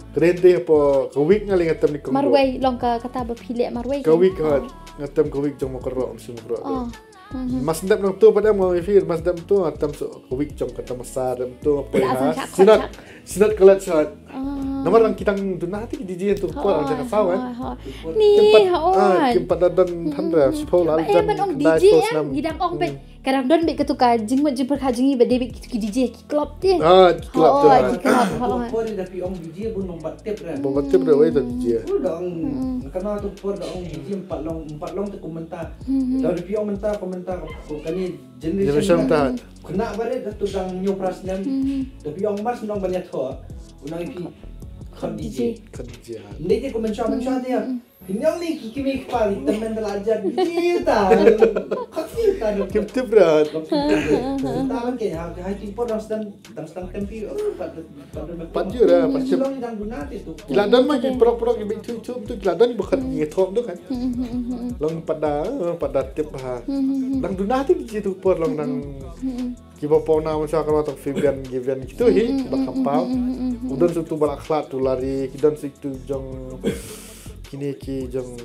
Ka dei te hapoh ka week nga leit nga tem nyngkong duh. Marwei, long ka kata ba phi leh marwei. Ka week, ha, nga tem ka week jong Mawkyrwat, Umsning Mawkyrwat. Oh. Mhm. Mas dep nangto pat em nga ong ïa phi, mas dep to nga tem sha ka week jong ka Tamasa, dep to nga poi ha Synod, Synod College ha. Ah. Namar lang ki dang duna te ki D J tu por, ha, arhajar khatsaw kan. Ha, ha. Ni, ha, oi. Kim pat da don than da, shiphew la, eh, ban ong D J em, ngi dang ong beit. Ka dang don beit katu ka jingmut jingpyrkhat jong ngi ba dei beit ki D J ki club te. Ah, ki club tu. Ha, ki club, ha. Por da phi ong D J bun nong bat tip re. Bun bat tip re wei da D J. Bun dong. Ka na tu por da ong D J ym pat long, ym pat long te kum mynta. Da phi ong mynta, kum mynta, ko kane generation ta. Khynnah barit da tu dang hynñiew phra snem. Da phi ong mar snem ban ïathoh. U nang ïa phi khot D J. Khot D J, ha. Ym dei te kum mynshuwa, mynshuwa te ïa. Ki nong ni ki kimi ki pa ki temen da la jat kita. Kak kita. Kim tip rat. Kita ban ke ha ha ki por dang sedang dang sedang tempi. Oh, pat pat pat. Pat ju ra, pat ju. Long dang guna ti tu. Ki la don ma ki prok prok ki bit tu tu tu ki la don ba khat ngi thok tu kan. Long pat da eh, pat da tip ha. Dang guna ti ki tu por long dang. Kiba paw na ma sha ka la tang Fabian Givian kitu hi kiba kham paw. U don su tu ba la khlad tu lari ki don su tu jong kini ki jong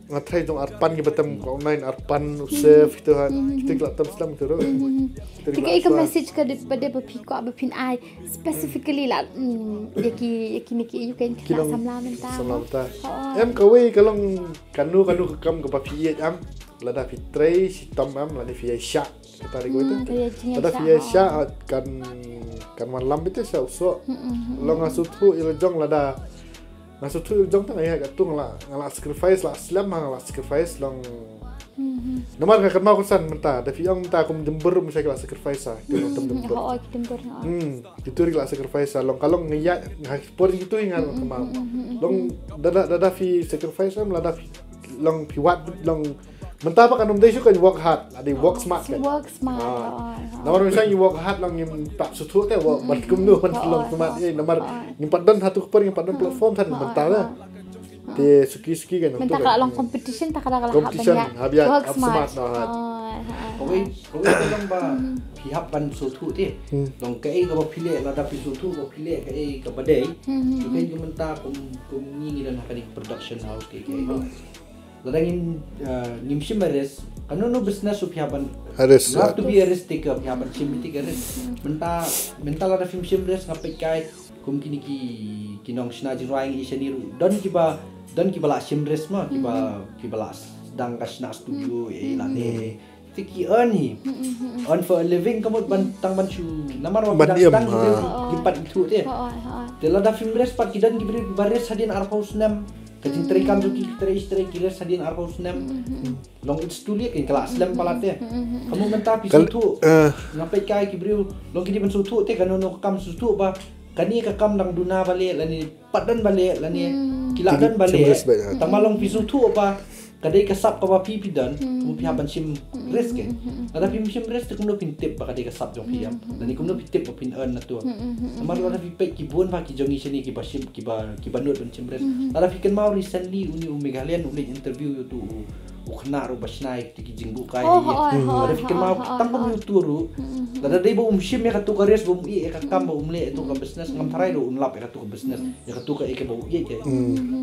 nga trai jong Arpan kiba tem ko nine Arpan u Sef kitu ha kitu ki la tem slam tu ro. Kitu Te ki la kaei ka slam. Message ka dei ba dei ba phi kwah ba phin ai specifically la mm, ya ki ya ki ni ki yu ken Ki ka long samla mynta. Samla mynta. Oh. Em kawei ka long kanu kanu ka kam kaba phi ïeit am lada phi trei shi tam am lada phi ïa sha. Kata ri ko ita. Hmm, ka ïa jingïaishah, lada phi ïa oh. Sha kan kan wan lam bite sha u soh. Hmm, hmm, hmm. Long nga suthu il jong lada nga suthu il jong ta nga ïa ka tung la nga la sacrifice la slem ha nga la sacrifice long. Hmm, hmm. Namar nga kan mau kusan mynta da phi ong mynta kum jembur mynta ki la sacrifice sa ki long tem Hmm, jembur. Oh, oh, ki jembur, oh. Hmm, itu ri la sacrifice sa long kalong nga ïa nga por gitu nga Hmm, kan mau. Hmm, hmm, hmm, Long hmm. Dada dada phi sacrifice am lada phi long phi wat long Mynta ba kan ym dei shu kan work hard, la dei work smart kan. Work smart. Ah. Oh, oh. Namar mynta ngi work hard long ngim pat suthu te work ban kumno ban long smart eh namar ngim pat don hatu kper ngim pat don platform tan mynta la. Te suki suki kan. Mynta ka long competition ta ka la competition hab ya work smart. Oh, oh. Kawei kawei ka long ba phi hap ban suthu te. Long kaei ka ba phi leh lada phi suthu ba phi leh kaei ka ba dei. Kaei ka mynta kum kum ngi ngi don ha ka dei production house kaei kaei. Lada ngim uh, ngim shim arrest kano no business u phi hap ban arrest you have to be arrested ka phi hap ban shim tik arrest mynta mynta lada phim shim arrest nga peit kai kum kini ki ki nong shna jingrwai ngi shani ru don ki ba don ki ba la shim arrest ma ki ba ki ba la dang ka shna studio e la ne Te ki earn hi. Earn for a living ka mut ban tang ban shu namar wa ban dang im, dang ha. Ki pat thu te. Te lada phim rest pat ki don ki briew ba rest hadien arphew snem. Ka jingtrei kam jong ki trei trei ki rest hadien arphew snem. Long it's too late ka la slem palat te. Ka mut mynta phi shu thu. Nga peit kai ki briew long ki di ban shu thu te ka no no kam shu thu ba kani ka kam dang duna ba le lani pat don ba leh lane ki lah don ba leh. Tama long phi shu thuh ba ka dei ka sap kaba phi phi don. Kumno phi hap ban shim risk eh. Lada phim shim risk te kumno phin tip ba ka dei ka sap jong phi ïa lane kumno phi tip ba phin earn na tu. Namar lada phi peit ki bun ba ki jong ngi shane kiba shim kiba kiba nud ban shim risk. Lada phi kynmaw recently uni u Meghalayan u leh interview ïa tu u khynnah ruh ba shna ïa ki jingbuh kai. Lada phi kynmaw ki tam ba ïa tu ruh. Lada dei ba um shim ïa ka tu ka risk ba um ïeh ïa ka kam ba um leh ïa tu ka business ngam tharai ruh un lap ïa ka tu ka business. Ïa katu ka ïa kaba u ïeit ïa.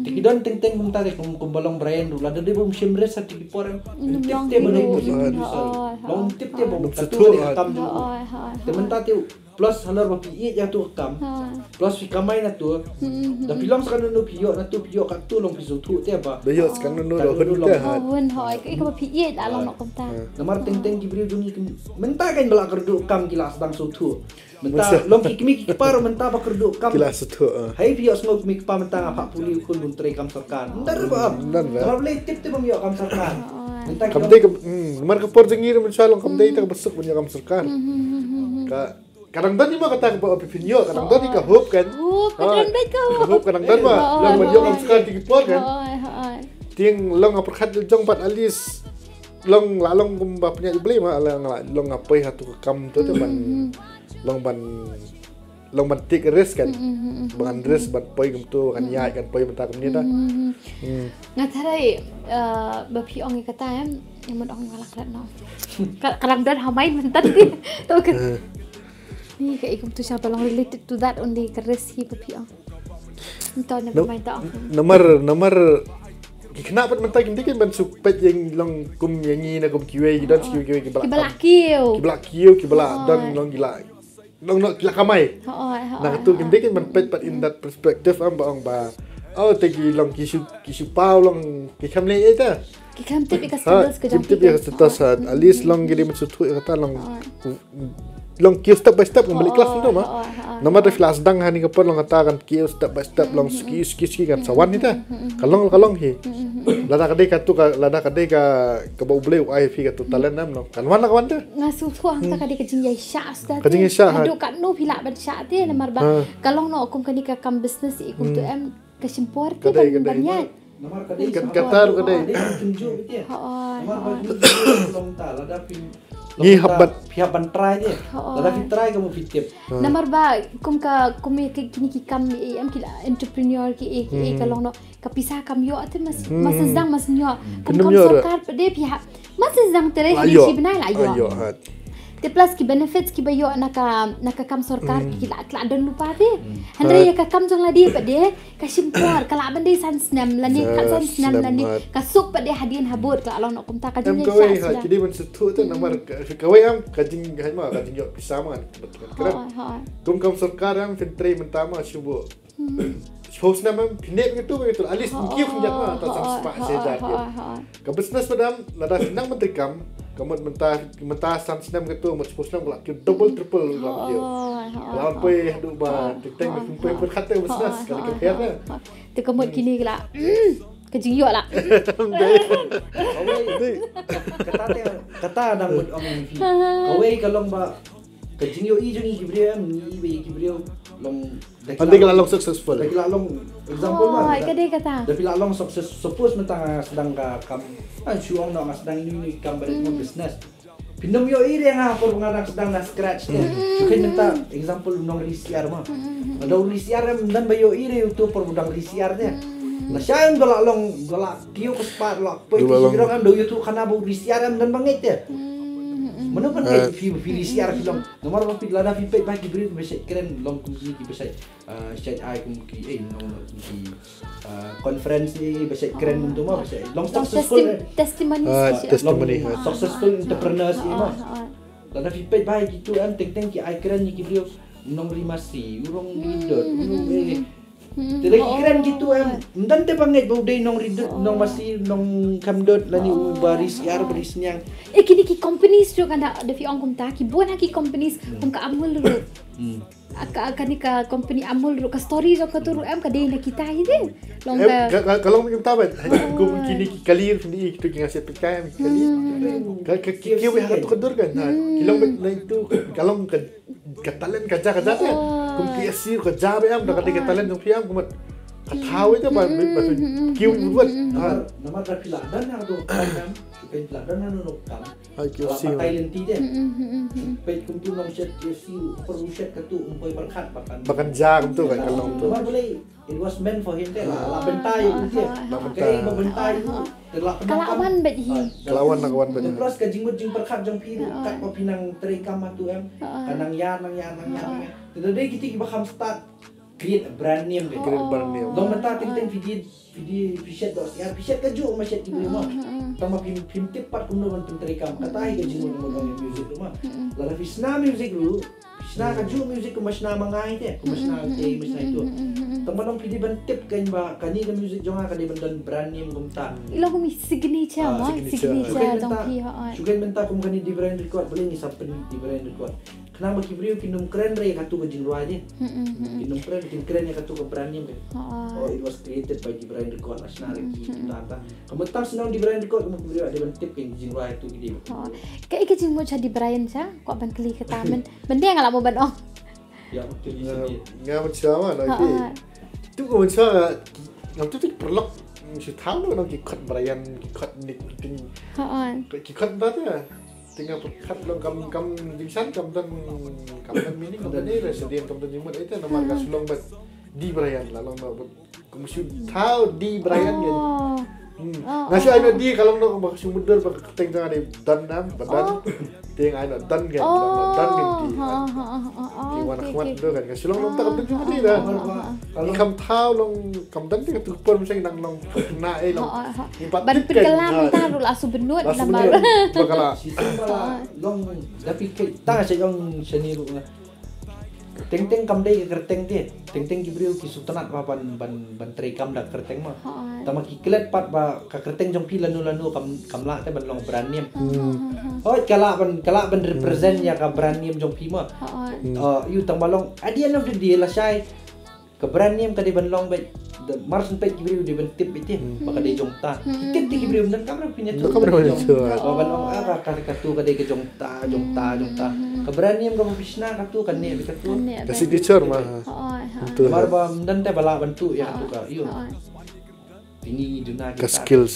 Te ki don teng teng kumta te kum kum ba long Brian ruh lada dei ba um shim risk ha te ki por em. Tip te ba long um shim risk. Long tip te ba katu ka kam jong u. Te mynta te plus halor ba phi ïeit ïa tu ka kam. Plus phi kamai na tu. Da phi long skan no phi ïoh na tu phi ïoh katu long phi shu tu te ba. Da ïoh skan no long hun te ha. Hun hoi ka ïa kaba phi ïeit la long no kumta. Namar teng teng ki briew jong ngi mynta kan ba la kyrduh kam ki la sdang shu tu. Mynta long ki kmie ki kpa ruh mynta ba kyrduh kam. Ki la shu tu. Hai phi ïoh sngew kmie kpa mynta nga phah pule u khun bun trei kam sorkar. Ndar ba am. Namar lei tip tip bym ïoh kam sorkar. Mynta kam dei kam mar ka por jong ngi ruh mynta long kam dei ta ka ba suk bun ïoh kam sorkar. Ka ka dang don ni ma kata ka ba phi phin ïoh ka dang don ni ka hope kan. Ka hope ka dang don ma long ban ïoh kam sorkar ti ki por kan. Tieng long nga pyrkhat jong pat Alice. Long la long kum ba pynïaid U Blei ma la long nga poi ha tu ka kam tu te ban long ban long ban take risk kan. Ban risk ban poi kum tu kan ïaid kan poi mynta kum ni ta. Nga tharai ba phi ong ïa kata em. Ïa mut ong nga la klet no. Ka dang don ha mai mynta ti. To kan. Ni ka ikum tu sha ba long related to that only ka risk hi ba phi ong. Nto ne ba mai to. Namar namar ki khynnah pat mynta kim dei kin ban shu peit ïa long kum ïa ngi na kum kiwei ki don kiwei kiwei ki ba la kiew ki ba la kiew ki ba la don long ki la long no ki la kamai. Na katu kim dei kin ban peit pat in that perspective am ba ong ba oh te ki long ki shu ki shu paw long ki kham leh ïa ta. Ki kham tip ïa ka status ka jong ki. Tip ïa ka status at least long ki dei ban shu thuh ïa kata long. Long kiew step by step ngam balik kelas tu ma. Namar da phi la sdang hani ka por long kata kan kiew step by step long ski ski ski kan sa wan hi ta. Ka long ka long hi. Lada ka dei ka tu ka lada ka dei ka ka ba U Blei u ai phi ka tu talent nam long kan wan la ka wan ta. Nga shu thuh hangta ka dei ka jingïaishah sda. Ka jingïaishah. Haduh katno phi lah ban shah te namar ba ka long no kum kane ka kam business i kum tu em ka shim por te ban ban ïaid. Namar ka dei, kata ruh ka dei. Ka dei ka kumjuh beit ïa. Namar ba kumjuh long ta, lada phi, ngi hap ban, phi hap ban try de. Lada phi try ka mut phi tip. Namar ba kum ka, kum ïa ki, kine ki kam, eh, em, ki la entrepreneur ki, eh, ki, eh, ka long noh. Ka pisa kam ïoh te mas, mas sdang mas ïoh. Kum kam sorkar pat de phi hap, mas sdang te re, shi bnai la ïoh. Te plus ki benefits kiba ïoh na ka, na ka kam sorkar ki la, ki la don lypa te. Hynrei ïa ka kam jong lade pat de, ka shim por, ka lah ban dei san snem lane khatsan snem lane ka suk pat de hadien habud, ka la long noh kumta. Ka jingïaishah sdang. Ki dei ban sngewthuh te namar ka, kawei em ka jing, ka jingïoh pisa ma. Kum kam sorkar em phin trei mynta ma shu buh. Shiphew snem em phin neh phi katu, phi katu, at least phin kiew phin jat ma, ta san spah shi hajar. Ka business pat em, lada phi nang ban trei kam, ka mut mynta, mynta san snem katu, mut shiphew snem ka la kiew double triple ka la kiew. Ka la wan poi haduh ba teng teng phin poi pyrkhat te business ka la kiew pher te. Te ka mut kine ki la, mm, ka jingïoh la. Kawei, kata te, kata dang mut ong ïa phi. Kawei ka long ba ka jingïohi jong ngi ki briew em, ngi i ba ïa ki briew long. Ande ka la long successful. Da ki la long, example ma. Ka dei kata. Da phi la long success, suppose mynta nga sdang ka kam, ah, shu ong noh nga sdang ine ine i kam ba dei business. Phin ym ïohi re nga por ba nga dang sdang na scratch te. Shu kheiñ mynta example u nongri syiar ma. Lada u ri syiar em, ym don ba ïohi re uto por ba u dang ri syiar te. Lashai em da la long, da la kiew ka spah, la poi ki jingïarap em, da u ïathuh khana ba u ri syiar em, ym don ba ngeit te. Mano ban ngeit phi, phi ri syiar phi long. Namar ba phi, lada phi peit ba ki briew kiba shait kren long kum ki, kiba shait, ah, shait ai kum ki, eh, long kum ki, ah, conference, eh, ba shait kren kumto ma, ba shait long successful, testimony, long successful entrepreneurs, eh, ma. Lada phi peit ba kito em teng teng ki ai kren ïa ki briew, nongri masi, u nongri dot, u nong, eh, Te da ki kren kitu em, ym don te ba ngeit ba u dei nongri dud, nongmasi, nongkhamdud, lane u ba ri syiar, ba ri sniang. Eh, kine ki companies ruh, kan da, da phi ong kumta, ki bun ha ki companies kum ka Amul ruh. Ka, kane ka company Amul ruh, ka story jong katu ruh em, ka dei na kita hi de. Long ka, ka long kumta ban. Kum kine ki kali ruh, kine kitu ki ngasih pika em, ki kali. Ka, ka, ki, ki wei ha tu ka dur kan. Ki long ban na itu, ka long ka Ka talent ka ja ka ja te. Kum K F C ka ja ba em, da ka dei ka talent jong phi em, kum ka thaw ite ba, ba, ba kiu buat. Namar, namar da phi la don ha to kam em, phi la don ha no kam. Ai, K F C. Ba talent ite. Phi kum tu nong shet K F C, por shet ka tu, um poi pyrkhat ba kan. Ba kan ja kum tu kan, ka long tu. Namar balei It was meant for him te, la, la bynta ïa u te. La bynta. Ka dei ba bynta ïa u. Te la, ka la wan bad hi. Ka la wan, la wan bad hi. Plus ka jingmut jingpyrkhat jong phi ruh, katba phi nang trei kam ha tu em. Ka nang ïar, nang ïar, nang ïar, nang ïar. Te da dei kiti kiba kham start create a brand name te. Create brand name. Long mynta teng teng phi dei, phi dei, phi shet dohsyiar, phi shet kajuh ma shet ki briew ma. Tangba phim, phim tip pat kumno ban pyntrei kam. Kata hi ka jingmut jong u music ruh ma. Lada phi shna music ruh, Shna kajuh music kumba shna ma nga ite, kumba shna ite, kumba shna itu. Tang ba long phi dei ban tip kein ba kane ka music jong nga ka dei ban don brand name kumta. I long kum i signature mo, signature jong phi, ha. Shu kein mynta kum kane Divine Record, balei ngi sa pynmih Divine Record. Khnang ba ki briew kin ym kren re ïa katu ka jingrwai de. Kin ym kren, kin kren ïa katu ka brand name de. Oh, it was created by Divine Record, la shna re ki kumta. Ka mut tang shnong Divine Record, ka mut ki briew dei ban tip kein ka jingrwai katu ki dei. Kaei ka jingmut jong Divine sha, kwah ban kylli kata men. Mynta nga la mo ban ong. Ïa, nga mynshuwa ma, no, ki. Tu nga mynshuwa, ngam tip ki paralok, shu thaw no, ki khot Brian, ki khot Nick, ki. Ki khot ba te. Te nga khot long kam, kam jingsan, kam don, kam don meaning, kam don ïa, sdien kam don jingmut, ite namar ka shu long bad Divine la long no bad Kum shu thaw Divine kan. Nga shu ai noh Di ka long noh ba shu mutdur ba ka kyrteng jong nga dei Don nam ba Don. Te nga ai noh Don kan, Don kan Di. Di wan khmat dur kan ka shu long long ta ka pynjung Di da. Di kham thaw long kam Don te ka tu por mynsiem nang long na ei long. Ban pynkylla mynta ruh la shu bynnud namar ba ka la. Long da phi ta sha jong shani ruh. Teng teng kam dei ka kyrteng te. Teng teng ki briew ki sngewtynnat ba ban ban ban trei kam da kyrteng ma. Tang ma ki klet pat ba ka kyrteng jong phi lano lano kam kam lah te ban long brand name. Hoi ka lah ban ka lah ban represent ïa ka brand name jong phi ma. Ïu tang ba long at the end of the day lashai ka brand name ka dei ban long bad mar shen peit ki briew dei ban tip bad te ba ka dei jong ta. Ki tip te ki briew mynta kam ra pynïathuh. Ba ban long ah ka ka tu ka dei ka jong ta jong ta jong ta. Ka brand name ka ba phi shna ka tu ka ne ka tu. Ka signature ma. Mar ba mynta ba lah ban tu ïa tu ka ïu. Te ngi ngi duna ki Ka tat. Skills.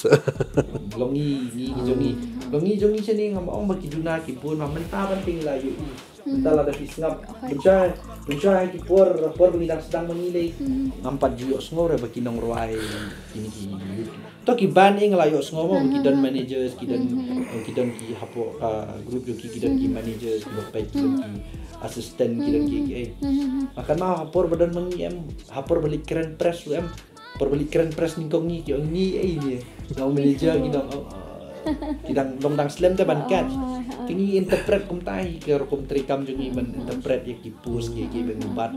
Long ngi ngi ngi jong ngi. Long ngi jong ngi shane ngam ong ba ki duna ki bun, ma mynta ban te ngi la ïohi. Mynta lada phi sngap. Mynshuwa mynshuwa ha ki por por ba ngi dang sdang ma ngi lei. Ngam pat ju ïohsngew re ba ki nongrwai kine ki youth. To ki band, eh, nga la ïohsngew mo ba ki don managers, ki don ki don ki hapoh ka group jong ki, ki don ki managers, ki don peit, ki don ki assistant, ki don ki ki. Eh. Nga kynmaw ha por ba don ma ngi em, ha por ba leit kren press ruh em. Por ba leit kren press nyngkong ngi ki ong ngi ei ngi. Nga ong manager ngi dang ong, ah, ki dang long dang slem te ban kat. Te ngi interpret kumta hi ka rukom treikam jong ngi ban interpret ïa ki post ki ki ban bat.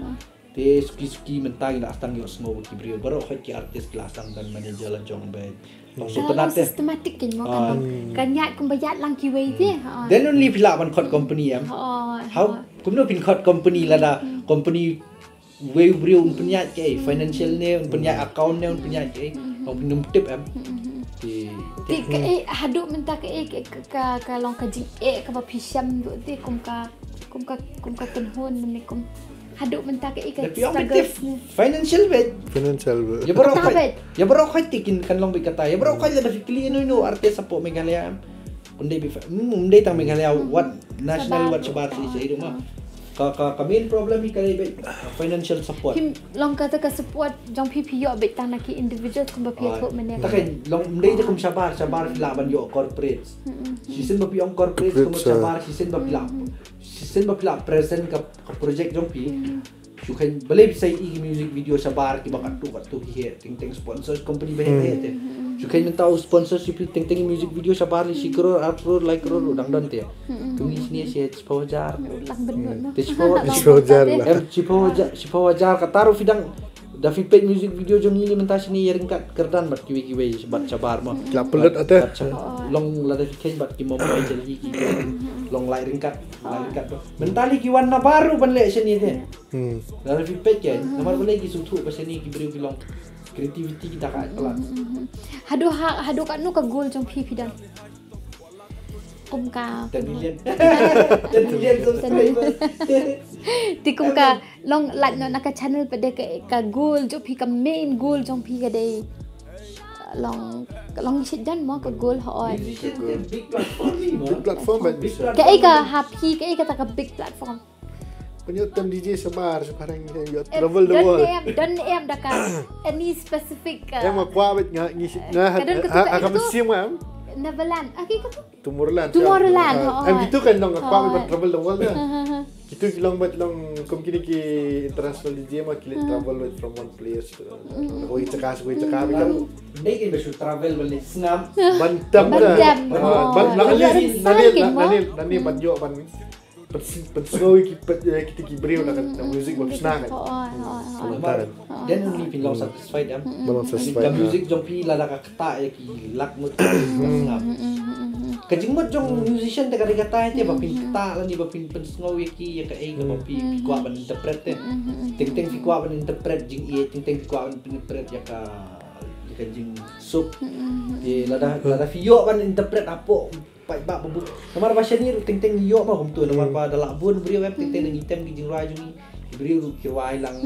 Te suki suki mynta ngi la sdang ïohsngew ba ki briew baroh khoit ki artist ki la sdang don manager la jong beit. Long shu Ka pynat long te. Systematic kan mo Ah. kan. Kan ïaid kumba ïaid lang kiwei te. Ha. Then only phi lah ban khot company em. Oh. How? Kumno phin khot company lada company wei u briew un pynïaid kaei, financial ne un pynïaid, account ne un pynïaid kaei. Long phin ym tip em. Te Te kaei haduh mynta kaei ka ka ka long ka jingeh kaba phi shem duh te kum ka kum ka kum ka kynhun ne kum haduh mynta kaei ka da phi ong beit struggle. Financial beit. Financial beit. Ïa baroh Kata khoit. beit. Ïa baroh khoit te kin kan long beit kata. Ïa baroh khoit lada phi kylli ino ino artist hapoh Meghalaya em. Ym dei beit fa- mm, ym dei tang Meghalaya, wat national, wat shabar shi shi ma. Ka ka ka main problem hi ka dei beit financial support. Him long kata ka support jong phi phi ïoh beit tang na ki individual kumba phi Ah, ïathuh mynne. Ta kan long ym dei te kum shabar, shabar phi lah ban ïoh corporate. Shisien ba phi ong corporate kum Corporate, ah. shabar, shisien ba phi lah shisien ba phi lah present ka ka project jong phi. Shu khein balei phi sa ïohi ki music video shabar kiba katto katto ki heh, teng teng sponsors company ba heh ba heh te. Shu khein mynta u sponsorship hi teng teng music video shabar li shi klur, ar klur, lai klur u dang don te. Kum ngi shane shi shiphew hajar. Lang bynnud no. Te shiphew Shiphew hajar lah. Em, shiphew hajar, shiphew hajar kata ruh phi dang da phi peit music video jong ngi mynta shane ïa ryngkat kyrdan bad kiwei kiwei bad shabar ma. La pynlut ate. Bad shabar. Long lada phi khein bad ki Mumbai Delhi ki long lai ryngkat, lai ryngkat. Mynta li ki wan na baroh ban leh shane te. Hmm. Lada phi peit ke, namar balei ki sngewthuh ba shane ki briew ki long creativity kita ka palat. Haduh ha haduh katno ka goal jong phi phi don. Kum ka Ten million. Ten million subscribers. Te kum ka long lait noh na ka channel pat de ka ka goal jong phi ka main goal jong phi ka dei. Long long shit don mo ka goal hooid. Musician te big platform ni mo. Big platform beit. Big platform. Kaei ka ha phi kaei kata ka big platform. Pynïoh tem D J shabar shabar, ïoh travel the Don world. Em don em da ka any specific Em uh, kwah beit nga ngi nga Ka don ka ha tu ha ka tu. mynsiem em. Neverland. Okay ka tu. Tomorrowland. Tomorrowland, Ah, oh. Em kitu kan long nga kwah beit Oh. ban travel the world dah. Kitu ki long beit long kum kine ki international D J ma ki leh travel beit from one place to another. Wei jaka wei jaka beit. Dei ki ba shu travel balik sngap. Ban tem Ban dah. tem. Ah, Oh. ban Ban nani tem, nani kan, mo? nani nani ban ïoh ban pens- pensngew ki pet- eh, kita ki briew na ka na music ba shna kan. Oh, oh, oh, oh. Namar then only phin long satisfied em. Ban long satisfied. Ka music jong phi lada ka ktah ïa ki lak ngut. Ka jingmut jong musician te ka dei kata te ba phin ktah lane ba phin pynsngew ïa ki ïa kaei kaba phi kwah ban interpret te. Teng teng phi kwah ban interpret jingïeit, teng teng phi kwah ban interpret ïa ka ïa ka jingsuk. Te lada lada phi ïoh ban interpret hapoh paidbah ba bun. Namar ba shane ruh teng teng ïoh ma kumto, namar ba da lah bun briew em, teng teng ngi tem ki jingrwai jong ngi. Briew ruh ki rwai lang.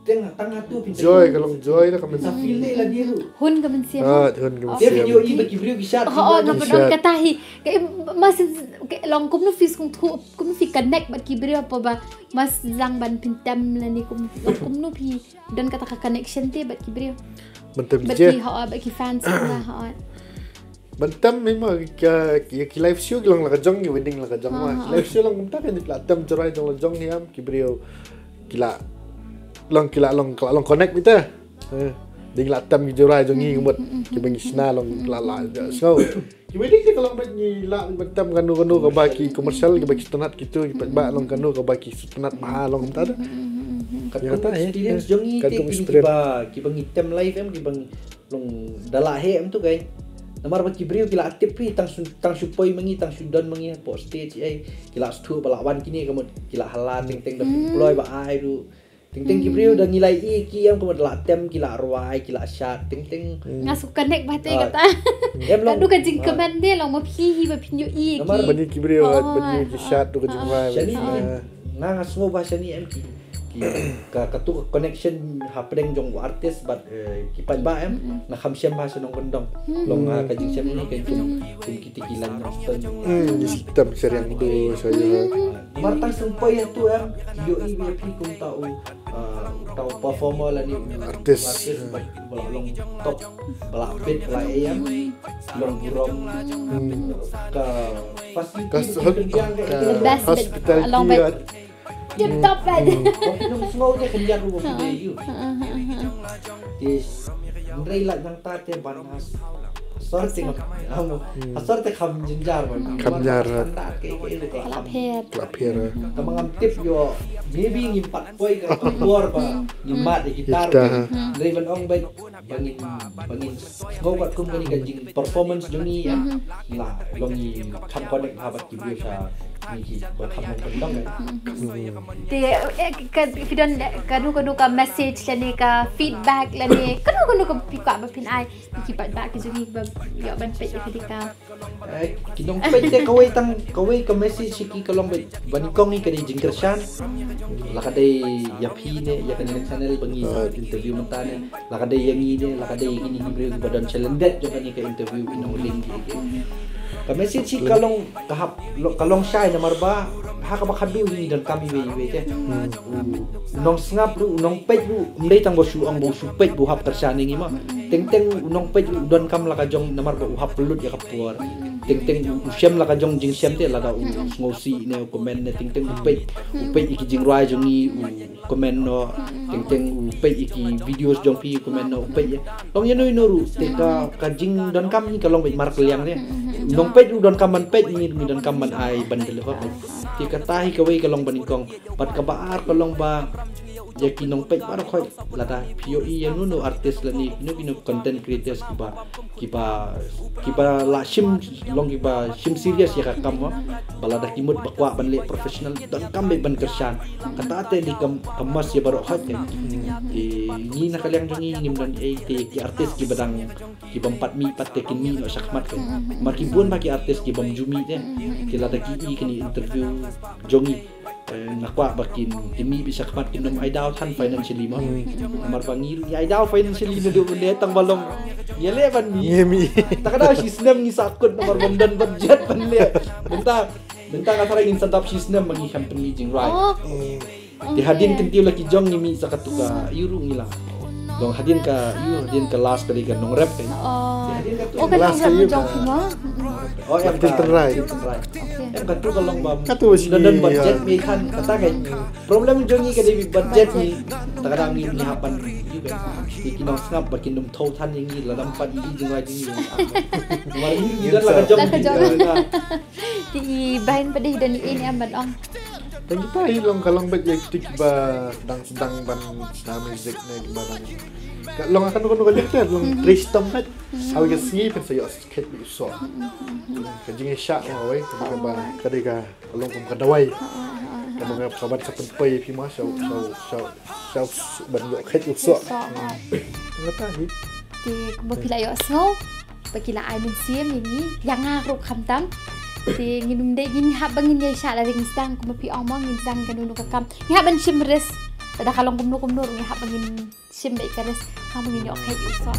Teng tang hatu phin Joy ka long joy na ka sa mynsiem. Feel dei la dei ruh. Hun ka mynsiem. Ah, hun ka Te phi mynsiem. ïohi ba ki briew ki shad. Oh, oh, nga pyndonkam kata hi. Ka mas ka long kumno phi sngewthuh, kumno phi connect bad ki briew hapoh ba mas lang ban pyntem lane kum kumno phi don kata ka connection te bad ki briew. Ban tem Bad je. Ki ho bad ki fans na ho. Ban tem ni ma ka ki live show ki long la ka jong, ki wedding la ka jong ma. Ki live show long kumta kan la tem jrai jong la jong ni am ki briew ki la long ki la long ki la long connect bita. Eh, ding la tem ki jrai jong ni mut ki bang sna long la la so. Ki wedding ki long bit ni la ban tem kanu kanu ka ba ki commercial ki ba ki stunat kitu ki ba long kanu ka ba ki stunat ma long kumta da. Kat Ya, kum ta, eh, experience eh. Jong ngi Kat te kum ki experience. Ba ki ba ngi tem live em ki ba ngi long da la he em tu kai. Namar ba ki briew ki la tip ri tang shu tang shu poi ma ngi tang shu don ma ngi po stage ai ki la stu ba la wan kini ka mut ki la hala teng teng da pynkloi ba ai ru. Teng teng ki briew da ngi la i ki em ka mut la tem ki la rwai ki la shat teng teng. Nga su connect ba te Ah. kata. Em long. Kadu ka jingkmen de long ma phi hi ba phin ïohi Namar ki. Bani ki briew Oh. bani ki shat tu ka jingwai. Shani Ah. nga nga sngew ba shani em ki. ka, katu ka connection hapdeng jong u artist bad, eh, ki paidbah em, nga kham shem ba sha nongkyndong. Long, ah, ka jingshem ni ka kum, kum kiti ki line nongstun. Hmm, di sitam seriang tu saya. Mar tang sngewpoi ïa tu em, ïohi ïa phi kumta u, ah, uta u performer lane u artist. Artist ba, ba la long top, ba la bit, ba la em, long burom. Hmm. Ka facility, ka, ka, ka, hospitality, long bit. Tip top aja. Nong sngew te khyndiat ruh ba phi dei ïa u. Te hynrei lait nangta te ban ha sor te ngam, ha sor te kham jynjar ban. Kham jynjar. Ka la pher. Ka la pher. Tangba ngam tip ïoh, maybe ngim pat poi ka por ba ngim mad ïa guitar. Guitar. Hynrei ban ong ba ba ngin, ba ngin sngew katkum kane ka jing performance jong ngi, ïa. La long ngi kham connect ha bad ki briew sha ngi kiba kham nongkyndong, eh. Te, eh, ka, phi don, eh, kano kano ka message lane ka feedback lane kano kano ka phi kwah ba phin ai ki paidbah ki jong ngi ba ïoh ban peit ïa kane ka Eh, ki nongpeit te kawei tang, kawei ka message ki ka long ba, ba nyngkong ngi ka dei jingkyrshan. La ka dei ïa phi ne, ïa kane ka channel ba ngi interview mynta ne. La ka dei ïa ngi ne, la ka dei ïa kine ki briew ba don sha lyndet jong kane ka interview ki nongling ki, ki. Ka message ki ka long ka hap, lo-, ka long shai namar ba ha kaba khatduh ngi donkam iwei iwei te. U nongsngap ruh, u nongpeit ruh, ym dei tang ba u shu ong ba u shu peit ba u hap kyrshan ïa ngi ma. Teng teng u nongpeit ruh u donkam la ka jong namar ba u hap pynlut ïa ka por. Teng teng u shem la ka jong jingshem te lada u sngewsih ne u comment ne teng teng u peit. U peit ïa ki jingrwai jong ngi u comment noh. Teng teng u peit ïa ki videos jong phi u comment noh u peit ïa. Long ïa no ïa no ruh te ka, ka jingdonkam ngi ka long beit markylliang te. U nongpeit ruh u donkam ban peit ngi, ngi donkam ban ai ban deliver. Te kata hi kawei ka long ba nyngkong. Bad kaba ar ka long ba ïa ki nongpeit baroh khoit lada phi ïohi ïa no no artist lane kino kino content creators kiba, kiba, kiba la shim, long kiba shim serious ïa ka kam ma. Ba lada ki mut ba kwah ban leh professional donkam beit ban kyrshan. Kata te dei ka, ka must ïa baroh khoit te. Te ngi na ka liang jong ngi ngim don ei te ki artist kiba dang, kibym pat mih pat te kin mih noh shakhmat te. Mar ki bun ba ki artist kibym ju mih te. Te lada ki i kane interview jong ngi. Eh, nga kwah ba kin, kin mih beit shakhmat kin ym ai daw than financially ma. Namar ba ngi ruh ngi ai daw financially naduh mynne tang ba long. Ngi leh ban mih. Ngi mih. Ta ka daw shi snem ngi sahkut namar bym don budget ban leh. Mynta, mynta nga tharai ngin sa dap shi snem ba ngi khlem pynmih jingrwai. Oh. Te hadien kyntiew la ki jong ngi mih sa katu ka ïu ruh ngi la. Long hadien ka ïu, hadien ka last ka dei ka nongrep ka. Oh. Te hadien katu. Oh, ka last ka nongrep ïu jong ka. Phi ma? Oh, em ka Tynrai. Tynrai. Okay. Em katu ka long ba katu shi don budget ïa. Mi khan kata ka. Problem jong ngi ka dei budget ngi. Ta ka dang ngi ngi hap ban ïu ka. Ki, ki nongsngap ba kin ym thaw than ïa ngi la dang pat ïa ngi jong ngi. Mar ngi ngi don la ka jong. La ka jong. Te i Brian pat dei don i ne em ban ong. Tang kita hi long ka long beit ïa kito kiba dang sdang ban sdang music ne kiba dang. Ka long akan kano kano ka liang te long trei shitom beit. Hawi ka sngi phin sa ïoh khet beit u soh. Ka jingïaishah ma wei ka dei ka ba, ka dei ka long kum ka dawai. Ka long ka ban sa pynpoi ïa phi ma sha, sha, sha, sha ban ïoh khet u soh. Ngata hi. Te kumba phi la ïohsngew ba ki la ai mynsiem ïa ngi, ïa nga ruh khamtam. Te ngin ym dei, ngin hap ba ngin ïaishah lada ngin sdang kumba phi ong mo ngin sdang kano kano ka kam. Ngi hap ban shim risk. Lada ka long kumno kumno ruh ngi hap ba ngin shim beit ka risk. Hap ba ngin ïoh khet u soh.